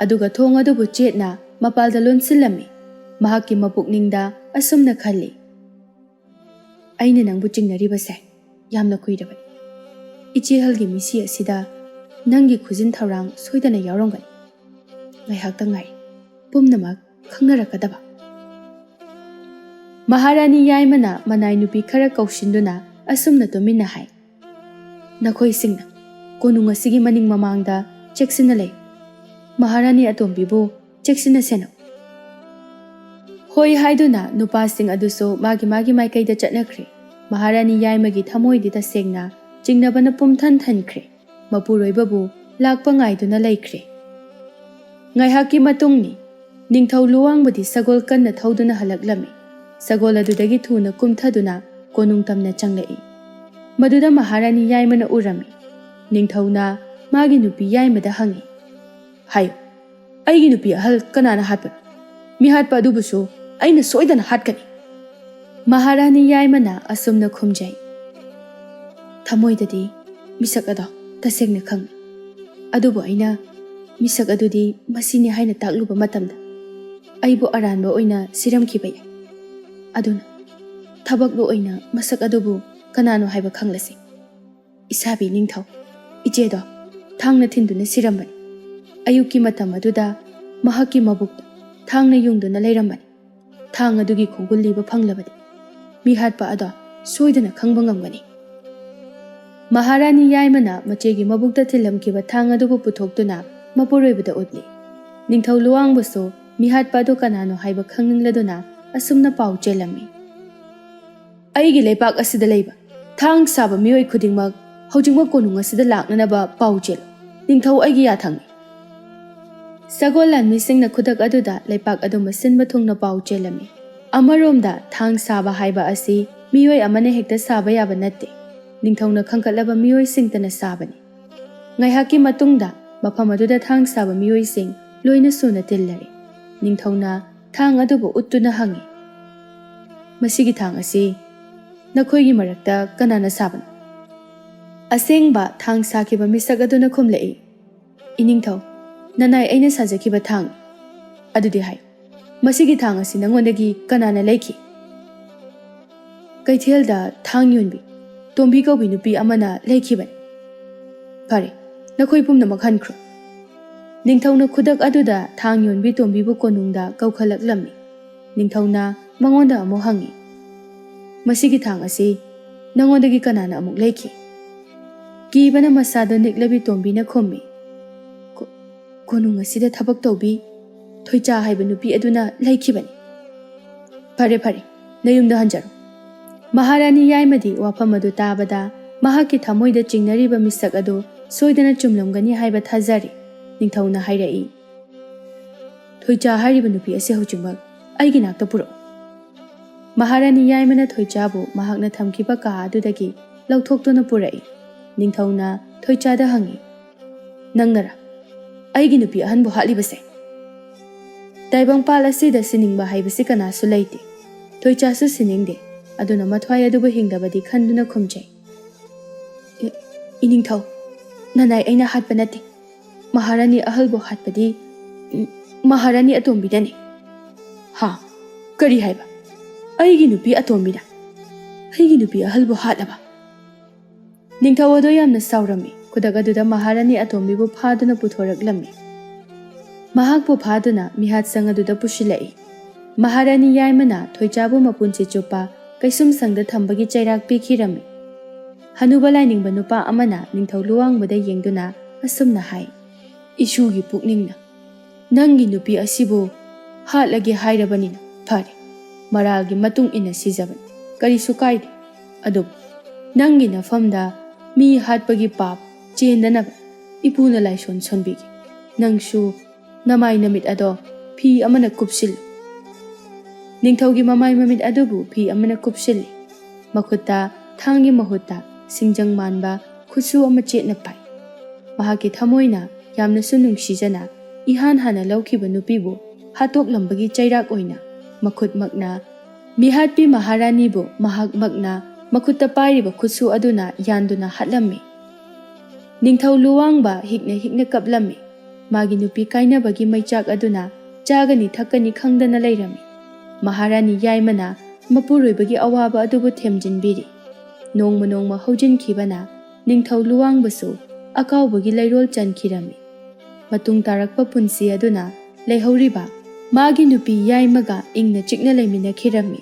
ꯑꯗꯨꯒ ꯊꯣꯡ ꯑꯗꯨꯕꯨ ꯆꯦꯠꯅ ꯃꯄꯥꯜꯗ ꯂꯣꯟꯁꯤꯜꯂꯝꯃꯤ꯫ ꯃꯍꯥꯛꯀꯤ ꯃꯄꯨꯛꯅꯤꯡꯗ ꯑꯁꯨꯝꯅ ꯈꯜꯂꯤ, "ꯑꯩꯅ ꯅꯪꯕꯨ ꯆꯤꯡꯅꯔꯤꯕꯁꯦ ꯌꯥꯝꯅ ꯀꯨꯏꯔꯕꯅꯤ꯫ ꯏꯆꯦꯍꯜꯒꯤ ꯃꯤꯁꯤ ꯑꯁꯤꯗ ꯅꯪꯒꯤ ꯈꯨꯖꯤꯟ ꯊꯧꯔꯥꯡ ꯁꯣꯏꯗꯅ ꯌꯥꯎꯔꯝꯒꯅꯤ꯫ ꯉꯥꯏꯍꯥꯛꯇ ꯉꯥꯏ, ꯄꯨꯝꯅꯃꯛ ꯈꯪꯅꯔꯛꯀꯗꯕ꯫" ꯃꯍꯥꯔꯥꯅꯤ ꯌꯥꯏꯃꯅ ꯃꯅꯥꯏ ꯅꯨꯄꯤ ꯈꯔ ꯀꯧꯁꯤꯟꯗꯨꯅ ꯑꯁꯨꯝꯅ ꯇꯨꯃꯤꯟꯅ ꯍꯥꯏ, "ꯅꯈꯣꯏꯁꯤꯡꯅ ꯀꯣꯅꯨꯡ ꯑꯁꯤꯒꯤ ꯃꯅꯤꯡ ꯃꯃꯥꯡꯗ ꯆꯦꯛꯁꯤꯟꯅ ꯂꯩ꯫ ꯃꯍꯥꯔꯥꯅꯤ ꯑꯇꯣꯝꯕꯤꯕꯨ ꯆꯦꯛꯁꯤꯟꯅ ꯁꯦꯟꯅꯧ꯫" ꯍꯣꯏ ꯍꯥꯏꯗꯨꯅ ꯅꯨꯄꯥꯁꯤꯡ ꯑꯗꯨꯁꯨ ꯃꯥꯒꯤ ꯃꯥꯒꯤ ꯃꯥꯏꯀꯩꯗ ꯆꯠꯅꯈ꯭ꯔꯦ꯫ ꯃꯍꯥꯔꯥꯅꯤ ꯌꯥꯏꯃꯒꯤ ꯊꯃꯣꯏꯗꯤ ꯇꯁꯦꯡꯅ ꯆꯤꯡꯅꯕꯅ ꯄꯨꯝꯊꯟ ꯊꯟꯈ꯭ꯔꯦ꯫ ꯃꯄꯨꯔꯣꯏꯕꯕꯨ ꯂꯥꯛꯄ ꯉꯥꯏꯗꯨꯅ ꯂꯩꯈ꯭ꯔꯦ꯫ ꯉꯥꯏꯍꯥꯛꯀꯤ ꯃꯇꯨꯡꯅꯤ꯫ ꯅꯤꯡꯊꯧ ꯂꯨꯋꯥꯡꯕꯗꯤ ꯁꯒꯣꯜ ꯀꯟꯅ ꯊꯧꯗꯨꯅ ꯍꯜꯂꯛꯂꯝꯃꯤ꯫ ꯁꯒꯣꯜ ꯑꯗꯨꯗꯒꯤ ꯊꯨꯅ ꯀꯨꯝꯊꯗꯨꯅ ꯀꯣꯅꯨꯡ ꯇꯝꯅ ꯆꯪꯂꯛꯏ꯫ ꯃꯗꯨꯗ ꯃꯍꯥꯔꯥꯅꯤ ꯌꯥꯏꯃꯅ ꯎꯔꯝꯃꯤ꯫ ꯅꯤꯡꯊꯧꯅ ꯃꯥꯒꯤ ꯅꯨꯄꯤ ꯌꯥꯏꯃꯗ ꯍꯪꯉꯤ, "ꯍꯥꯏꯌꯨ, ꯑꯩꯒꯤ ꯅꯨꯄꯤ ꯑꯍꯜ ꯀꯅꯥꯅ ꯍꯥꯠꯄꯅꯣ? ꯃꯤꯍꯥꯠꯄ ꯑꯗꯨꯕꯨꯁꯨ ꯑꯩꯅ ꯁꯣꯏꯗꯅ ꯍꯥꯠꯀꯅꯤ꯫" ꯃꯍꯥꯔꯥꯅꯤ ꯌꯥꯏꯃꯅ ꯑꯁꯨꯝꯅ ꯈꯨꯝꯖꯩ, "ꯊꯃꯣꯏꯗꯗꯤ ꯃꯤꯁꯛ ꯑꯗꯣ ꯇꯁꯦꯡꯅ ꯈꯪꯏ, ꯑꯗꯨꯕꯨ ꯑꯩꯅ ꯃꯤꯁꯛ ꯑꯗꯨꯗꯤ ꯃꯁꯤꯅꯤ ꯍꯥꯏꯅ ꯇꯥꯛꯂꯨꯕ ꯃꯇꯝꯗ ꯑꯩꯕꯨ ꯑꯔꯥꯟꯕ ꯑꯣꯏꯅ ꯁꯤꯔꯝꯈꯤꯕ ꯌꯥꯏ꯫ ꯑꯗꯨꯅ ꯊꯕꯛ ꯑꯣꯏꯅ ꯃꯁꯛ ꯑꯗꯨꯕꯨ ꯀꯅꯥꯅꯣ ꯍꯥꯏꯕ ꯈꯪꯂꯁꯤ꯫ ꯏꯁꯥꯕꯤ ꯅꯤꯡꯊꯧ, ꯏꯆꯦꯗꯣ ꯊꯥꯡꯅ ꯊꯤꯟꯗꯨꯅ ꯁꯤꯔꯝꯕꯅꯤ꯫ ꯑꯌꯨꯛꯀꯤ ꯃꯇꯝ ꯑꯗꯨꯗ ꯃꯍꯥꯛꯀꯤ ꯃꯕꯨꯛꯇ ꯊꯥꯡꯅ ꯌꯨꯡꯗꯨꯅ ꯂꯩꯔꯝꯕꯅꯤ꯫ ꯊꯥꯡ ꯑꯗꯨꯒꯤ ꯈꯣꯡꯒꯨꯜ ꯂꯤꯕ ꯐꯪꯂꯕꯗꯤ ꯃꯤꯍꯥꯠꯄ ꯑꯗꯣ ꯁꯣꯏꯗꯅ ꯈꯪꯕ ꯉꯝꯒꯅꯤ꯫ ꯃꯍꯥꯔꯥꯅꯤ ꯌꯥꯏꯃꯅ ꯃꯆꯦꯒꯤ ꯃꯕꯨꯛꯇ ꯊꯤꯜꯂꯝꯈꯤꯕ ꯊꯥꯡ ꯑꯗꯨꯕꯨ ꯄꯨꯊꯣꯛꯇꯨꯅ ꯃꯄꯨꯔꯣꯏꯕꯗ ꯎꯠꯂꯤ꯫ ꯅꯤꯡꯊꯧ ꯂꯨꯋꯥꯡꯕꯁꯨ ꯃꯤꯍꯥꯠꯄ ꯑꯗꯨ ꯀꯅꯥꯅꯣ ꯍꯥꯏꯕ ꯈꯪꯅꯤꯡꯂꯗꯨꯅ ꯑꯁꯨꯝꯅ ꯄꯥꯎ ꯆꯦꯜꯂꯝꯃꯤ꯫ ꯑꯩꯒꯤ ꯂꯩꯄꯥꯛ ꯑꯁꯤꯗ ꯂꯩꯕ ꯊꯥꯡ ꯁꯥꯕ ꯃꯤꯑꯣꯏ ꯈꯨꯗꯤꯡꯃꯛ ꯍꯧꯖꯤꯛꯃꯛ ꯀꯣꯅꯨꯡ ꯑꯁꯤꯗ ꯂꯥꯛꯅꯅꯕ ꯄꯥꯎ ꯆꯦꯜꯂꯨ꯫ ꯅꯤꯡꯊꯧ ꯑꯩꯒꯤ ꯌꯥꯊꯪꯅꯤ꯫ ꯁꯒꯣꯜ ꯂꯥꯟꯃꯤꯁꯤꯡꯅ ꯈꯨꯗꯛ ꯑꯗꯨꯗ ꯂꯩꯄꯥꯛ ꯑꯗꯨ ꯃꯁꯤꯟꯕ ꯊꯨꯡꯅ ꯄꯥꯎ ꯆꯦꯜꯂꯝꯃꯤ꯫ ꯑꯃꯔꯣꯝꯗ ꯊꯥꯡ ꯁꯥꯕ ꯍꯥꯏꯕ ꯑꯁꯤ ꯃꯤꯑꯣꯏ ꯑꯃꯅ ꯍꯦꯛꯇ ꯁꯥꯕ ꯌꯥꯕ ꯅꯠꯇꯦ꯫ ꯅꯤꯡꯊꯧꯅ ꯈꯟꯒꯠꯂꯕ ꯃꯤꯑꯣꯏꯁꯤꯡꯇꯅ ꯁꯥꯕꯅꯤ꯫ ꯉꯥꯏꯍꯥꯛꯀꯤ ꯃꯇꯨꯡꯗ ꯃꯐꯝ ꯑꯗꯨꯗ ꯊꯥꯡ ꯁꯥꯕ ꯃꯤꯑꯣꯏꯁꯤꯡ ꯂꯣꯏꯅ ꯁꯨꯅ ꯇꯤꯜꯂꯔꯦ꯫ ꯅꯤꯡꯊꯧꯅ ꯊꯥꯡ ꯑꯗꯨꯕꯨ ꯎꯠꯇꯨꯅ ꯍꯪꯉꯤ, "ꯃꯁꯤꯒꯤ ꯊꯥꯡ ꯑꯁꯤ ꯅꯈꯣꯏꯒꯤ ꯃꯔꯛꯇ ꯀꯅꯥꯅ ꯁꯥꯕꯅꯣ?" ꯑꯁꯦꯡꯕ ꯊꯥꯡ ꯁꯥꯈꯤꯕ ꯃꯤꯁꯛ ꯑꯗꯨꯅ ꯈꯨꯝꯂꯛꯏ, "ꯏꯅꯤꯡꯊꯧ, ꯅꯅꯥꯏ ꯑꯩꯅ ꯁꯥꯖꯈꯤꯕ ꯊꯥꯡ꯫ ꯑꯗꯨꯗꯤ ꯍꯥꯏ, ꯃꯁꯤꯒꯤ ꯊꯥꯡ ꯑꯁꯤ ꯅꯉꯣꯟꯗꯒꯤ ꯀꯅꯥꯅ ꯂꯩꯈꯤ?" "ꯀꯩꯊꯦꯜꯗ ꯊꯥꯡ ꯌꯣꯟꯕꯤ ꯇꯣꯝꯕꯤ ꯀꯧꯕꯤ ꯅꯨꯄꯤ ꯑꯃꯅ ꯂꯩꯈꯤꯕꯅꯤ꯫" "ꯐꯔꯦ, ꯅꯈꯣꯏ ꯄꯨꯝꯅꯃꯛ ꯍꯟꯈ꯭ꯔꯣ꯫" ꯅꯤꯡꯊꯧꯅ ꯈꯨꯗꯛ ꯑꯗꯨꯗ ꯊꯥꯡ ꯌꯣꯟꯕꯤ ꯇꯣꯝꯕꯤꯕꯨ ꯀꯣꯅꯨꯡꯗ ꯀꯧꯈꯠꯂꯛꯂꯝꯃꯤ꯫ ꯅꯤꯡꯊꯧꯅ ꯃꯉꯣꯟꯗ ꯑꯃꯨꯛ ꯍꯪꯉꯤ, "ꯃꯁꯤꯒꯤ ꯊꯥꯡ ꯑꯁꯤ ꯅꯉꯣꯟꯗꯒꯤ ꯀꯅꯥꯅ ꯑꯃꯨꯛ ꯂꯩꯈꯤ?" ꯀꯤꯕꯅ ꯃꯁꯥꯗꯣ ꯅꯤꯛꯂꯕꯤ ꯇꯣꯝꯕꯤꯅ ꯈꯨꯝꯃꯤ, "ꯀꯣ-, ꯀꯣꯅꯨꯡ ꯑꯁꯤꯗ ꯊꯕꯛ ꯇꯧꯕꯤ ꯊꯣꯏꯆꯥ ꯍꯥꯏꯕ ꯅꯨꯄꯤ ꯑꯗꯨꯅ ꯂꯩꯈꯤꯕꯅꯤ꯫" "ꯐꯔꯦ, ꯐꯔꯦ, ꯅꯌꯨꯝꯗ ꯍꯟꯖꯔꯣ꯫" ꯃꯍꯥꯔꯥꯅꯤ ꯌꯥꯏꯃꯗꯤ ꯋꯥꯐꯝ ꯑꯗꯨ ꯇꯥꯕꯗ ꯃꯍꯥꯛꯀꯤ ꯊꯃꯣꯏꯗ ꯆꯤꯡꯅꯔꯤꯕ ꯃꯤꯁꯛ ꯑꯗꯨ ꯁꯣꯏꯗꯅ ꯆꯨꯝꯂꯝꯒꯅꯤ ꯍꯥꯏꯕ ꯊꯥꯖꯔꯤ꯫ ꯅꯤꯡꯊꯧꯅ ꯍꯥꯏꯔꯛꯏ, "ꯊꯣꯏꯆꯥ ꯍꯥꯏꯔꯤꯕ ꯅꯨꯄꯤ ꯑꯁꯤ ꯍꯧꯖꯤꯛꯃꯛ ꯑꯩꯒꯤ ꯅꯥꯛꯇ ꯄꯨꯔꯛꯎ꯫" ꯃꯍꯥꯔꯥꯅꯤ ꯌꯥꯏꯃꯅ ꯊꯣꯏꯆꯥꯕꯨ ꯃꯍꯥꯛꯅ ꯊꯝꯈꯤꯕ ꯀꯥ ꯑꯗꯨꯗꯒꯤ ꯂꯧꯊꯣꯛꯇꯨꯅ ꯄꯨꯔꯛꯏ꯫ ꯅꯤꯡꯊꯧꯅ ꯊꯣꯏꯆꯥꯗ ꯍꯪꯉꯤ, "ꯅꯪꯅꯔ ꯑꯩꯒꯤ ꯅꯨꯄꯤ ꯑꯍꯟꯕꯨ ꯍꯥꯠꯂꯤꯕꯁꯦ?" ꯇꯥꯏꯕꯪꯄꯥꯜ ꯑꯁꯤꯗ ꯁꯤꯅꯤꯡꯕ ꯍꯥꯏꯕꯁꯤ ꯀꯅꯥꯁꯨ ꯂꯩꯇꯦ꯫ ꯊꯣꯏꯆꯥꯁꯨ ꯁꯤꯅꯤꯡꯗꯦ꯫ ꯑꯗꯨꯅ ꯃꯊ꯭ꯋꯥꯏ ꯑꯗꯨꯕꯨ ꯍꯤꯡꯗꯕꯗꯤ ꯈꯟꯗꯨꯅ ꯈꯨꯝꯖꯩ, "ꯏ-, ꯏꯅꯤꯡꯊꯧ, ꯅꯅꯥꯏ ꯑꯩꯅ ꯍꯥꯠꯄ ꯅꯠꯇꯦ꯫ ꯃꯍꯥꯔꯥꯅꯤ ꯑꯍꯜꯕꯨ ꯍꯥꯠꯄꯗꯤ, ꯎꯝ, ꯃꯍꯥꯔꯥꯅꯤ ꯑꯇꯣꯝꯕꯤꯅꯅꯤ꯫" "ꯍꯥ? ꯀꯔꯤ ꯍꯥꯏꯕ? ꯑꯩꯒꯤ ꯅꯨꯄꯤ ꯑꯇꯣꯝꯕꯤꯅ?" ꯑꯩꯒꯤ ꯅꯨꯄꯤ ꯑꯍꯜꯕꯨ ꯍꯥꯠꯂꯕ? ꯅꯤꯡꯊꯧ ꯑꯗꯣ ꯌꯥꯝꯅ ꯁꯥꯎꯔꯝꯃꯤ꯫ ꯈꯨꯗꯛ ꯑꯗꯨꯗ ꯃꯍꯥꯔꯥꯅꯤ ꯑꯇꯣꯝꯕꯤꯕꯨ ꯐꯥꯗꯨꯅ ꯄꯨꯊꯣꯔꯛꯂꯝꯃꯤ꯫ ꯃꯍꯥꯛꯄꯨ ꯐꯥꯗꯨꯅ ꯃꯤꯍꯥꯠꯁꯪ ꯑꯗꯨꯗ ꯄꯨꯁꯤꯜꯂꯛꯏ꯫ ꯃꯍꯥꯔꯥꯅꯤ ꯌꯥꯏꯃꯅ ꯊꯣꯏꯆꯥꯕꯨ ꯃꯄꯨꯟꯁꯤ ꯆꯨꯞꯄ ꯀꯩꯁꯨꯝꯁꯪꯗ ꯊꯝꯕꯒꯤ ꯆꯩꯔꯥꯛ ꯄꯤꯈꯤꯔꯝꯃꯤ꯫ ꯍꯅꯨꯕ ꯂꯥꯏꯅꯤꯡꯕ ꯅꯨꯄꯥ ꯑꯃꯅ ꯅꯤꯡꯊꯧ ꯂꯨꯋꯥꯡꯕꯗ ꯌꯦꯡꯗꯨꯅ ꯑꯁꯨꯝꯅ ꯍꯥꯏ, "ꯏꯁꯨꯒꯤ ꯄꯨꯛꯅꯤꯡꯅ ꯅꯪꯒꯤ ꯅꯨꯄꯤ ꯑꯁꯤꯕꯨ ꯍꯥꯠꯂꯒꯦ ꯍꯥꯏꯔꯕꯅꯤꯅ ꯐꯔꯦ, ꯃꯔꯥꯜꯒꯤ ꯃꯇꯨꯡ ꯏꯟꯅ ꯁꯤꯖꯕꯅꯤ, ꯀꯔꯤꯁꯨ ꯀꯥꯏꯗꯦ꯫ ꯑꯗꯨꯕꯨ ꯅꯪꯒꯤ ꯅꯐꯝꯗ ꯃꯤ ꯍꯥꯠꯄꯒꯤ ꯄꯥꯞ ꯆꯦꯟꯗꯅꯕ ꯏꯄꯨꯅ ꯂꯥꯏꯁꯣꯟ ꯁꯣꯟꯕꯤꯒꯦ꯫ ꯅꯪꯁꯨ ꯅꯃꯥꯏ ꯅꯃꯤꯠ ꯑꯗꯣ ꯐꯤ ꯑꯃꯅ ꯀꯨꯞꯁꯤꯜꯂꯨ꯫" ꯅꯤꯡꯊꯧꯒꯤ ꯃꯃꯥꯏ ꯃꯃꯤꯠ ꯑꯗꯨꯕꯨ ꯐꯤ ꯑꯃꯅ ꯀꯨꯞꯁꯤꯜꯂꯤ꯫ ꯃꯈꯨꯠꯇ ꯊꯥꯡꯒꯤ ꯃꯍꯨꯠꯇ ꯁꯤꯡꯖꯪ ꯃꯥꯟꯕ ꯈꯨꯠꯁꯨ ꯑꯃ ꯆꯦꯠꯅ ꯄꯥꯏ꯫ ꯃꯍꯥꯛꯀꯤ ꯊꯃꯣꯏꯅ ꯌꯥꯝꯅꯁꯨ ꯅꯨꯡꯁꯤꯖꯅ ꯏꯍꯥꯟ ꯍꯥꯟꯅ ꯂꯧꯈꯤꯕ ꯅꯨꯄꯤꯕꯨ ꯍꯥꯠꯇꯣꯛꯂꯝꯕꯒꯤ ꯆꯩꯔꯥꯛ ꯑꯣꯏꯅ ꯃꯈꯨꯠꯃꯛꯅ ꯃꯤꯍꯥꯠꯄꯤ ꯃꯍꯥꯔꯥꯅꯤꯕꯨ ꯃꯍꯥꯛꯃꯛꯅ ꯃꯈꯨꯠꯇ ꯄꯥꯏꯔꯤꯕ ꯈꯨꯠꯁꯨ ꯑꯗꯨꯅ ꯌꯥꯟꯗꯨꯅ ꯍꯥꯠꯂꯝꯃꯤ꯫ ꯅꯤꯡꯊꯧ ꯂꯨꯋꯥꯡꯕ ꯍꯤꯛꯅ ꯍꯤꯛꯅ ꯀꯞꯂꯝꯃꯤ꯫ ꯃꯥꯒꯤ ꯅꯨꯄꯤ ꯀꯥꯏꯅꯕꯒꯤ ꯃꯩꯆꯥꯛ ꯑꯗꯨꯅ ꯆꯥꯒꯅꯤ ꯊꯛꯀꯅꯤ ꯈꯪꯗꯅ ꯂꯩꯔꯝꯃꯤ꯫ ꯃꯍꯥꯔꯥꯅꯤ ꯌꯥꯏꯃꯅ ꯃꯄꯨꯔꯣꯏꯕꯒꯤ ꯑꯋꯥꯕ ꯑꯗꯨꯕꯨ ꯊꯦꯝꯖꯤꯟꯕꯤꯔꯤ꯫ ꯅꯣꯡꯃ ꯅꯣꯡꯃ ꯍꯧꯖꯤꯟꯈꯤꯕꯅ ꯅꯤꯡꯊꯧ ꯂꯨꯋꯥꯡꯕꯁꯨ ꯑꯀꯥꯎꯕꯒꯤ ꯂꯩꯔꯣꯜ ꯆꯟꯈꯤꯔꯝꯃꯤ꯫ ꯃꯇꯨꯡ ꯇꯥꯔꯛꯄ ꯄꯨꯟꯁꯤ ꯑꯗꯨꯅ ꯂꯩꯍꯧꯔꯤꯕ ꯃꯥꯒꯤ ꯅꯨꯄꯤ ꯌꯥꯏꯃꯒ ꯏꯪꯅ ꯆꯤꯛꯅ ꯂꯩꯃꯤꯟꯅꯈꯤꯔꯝꯃꯤ꯫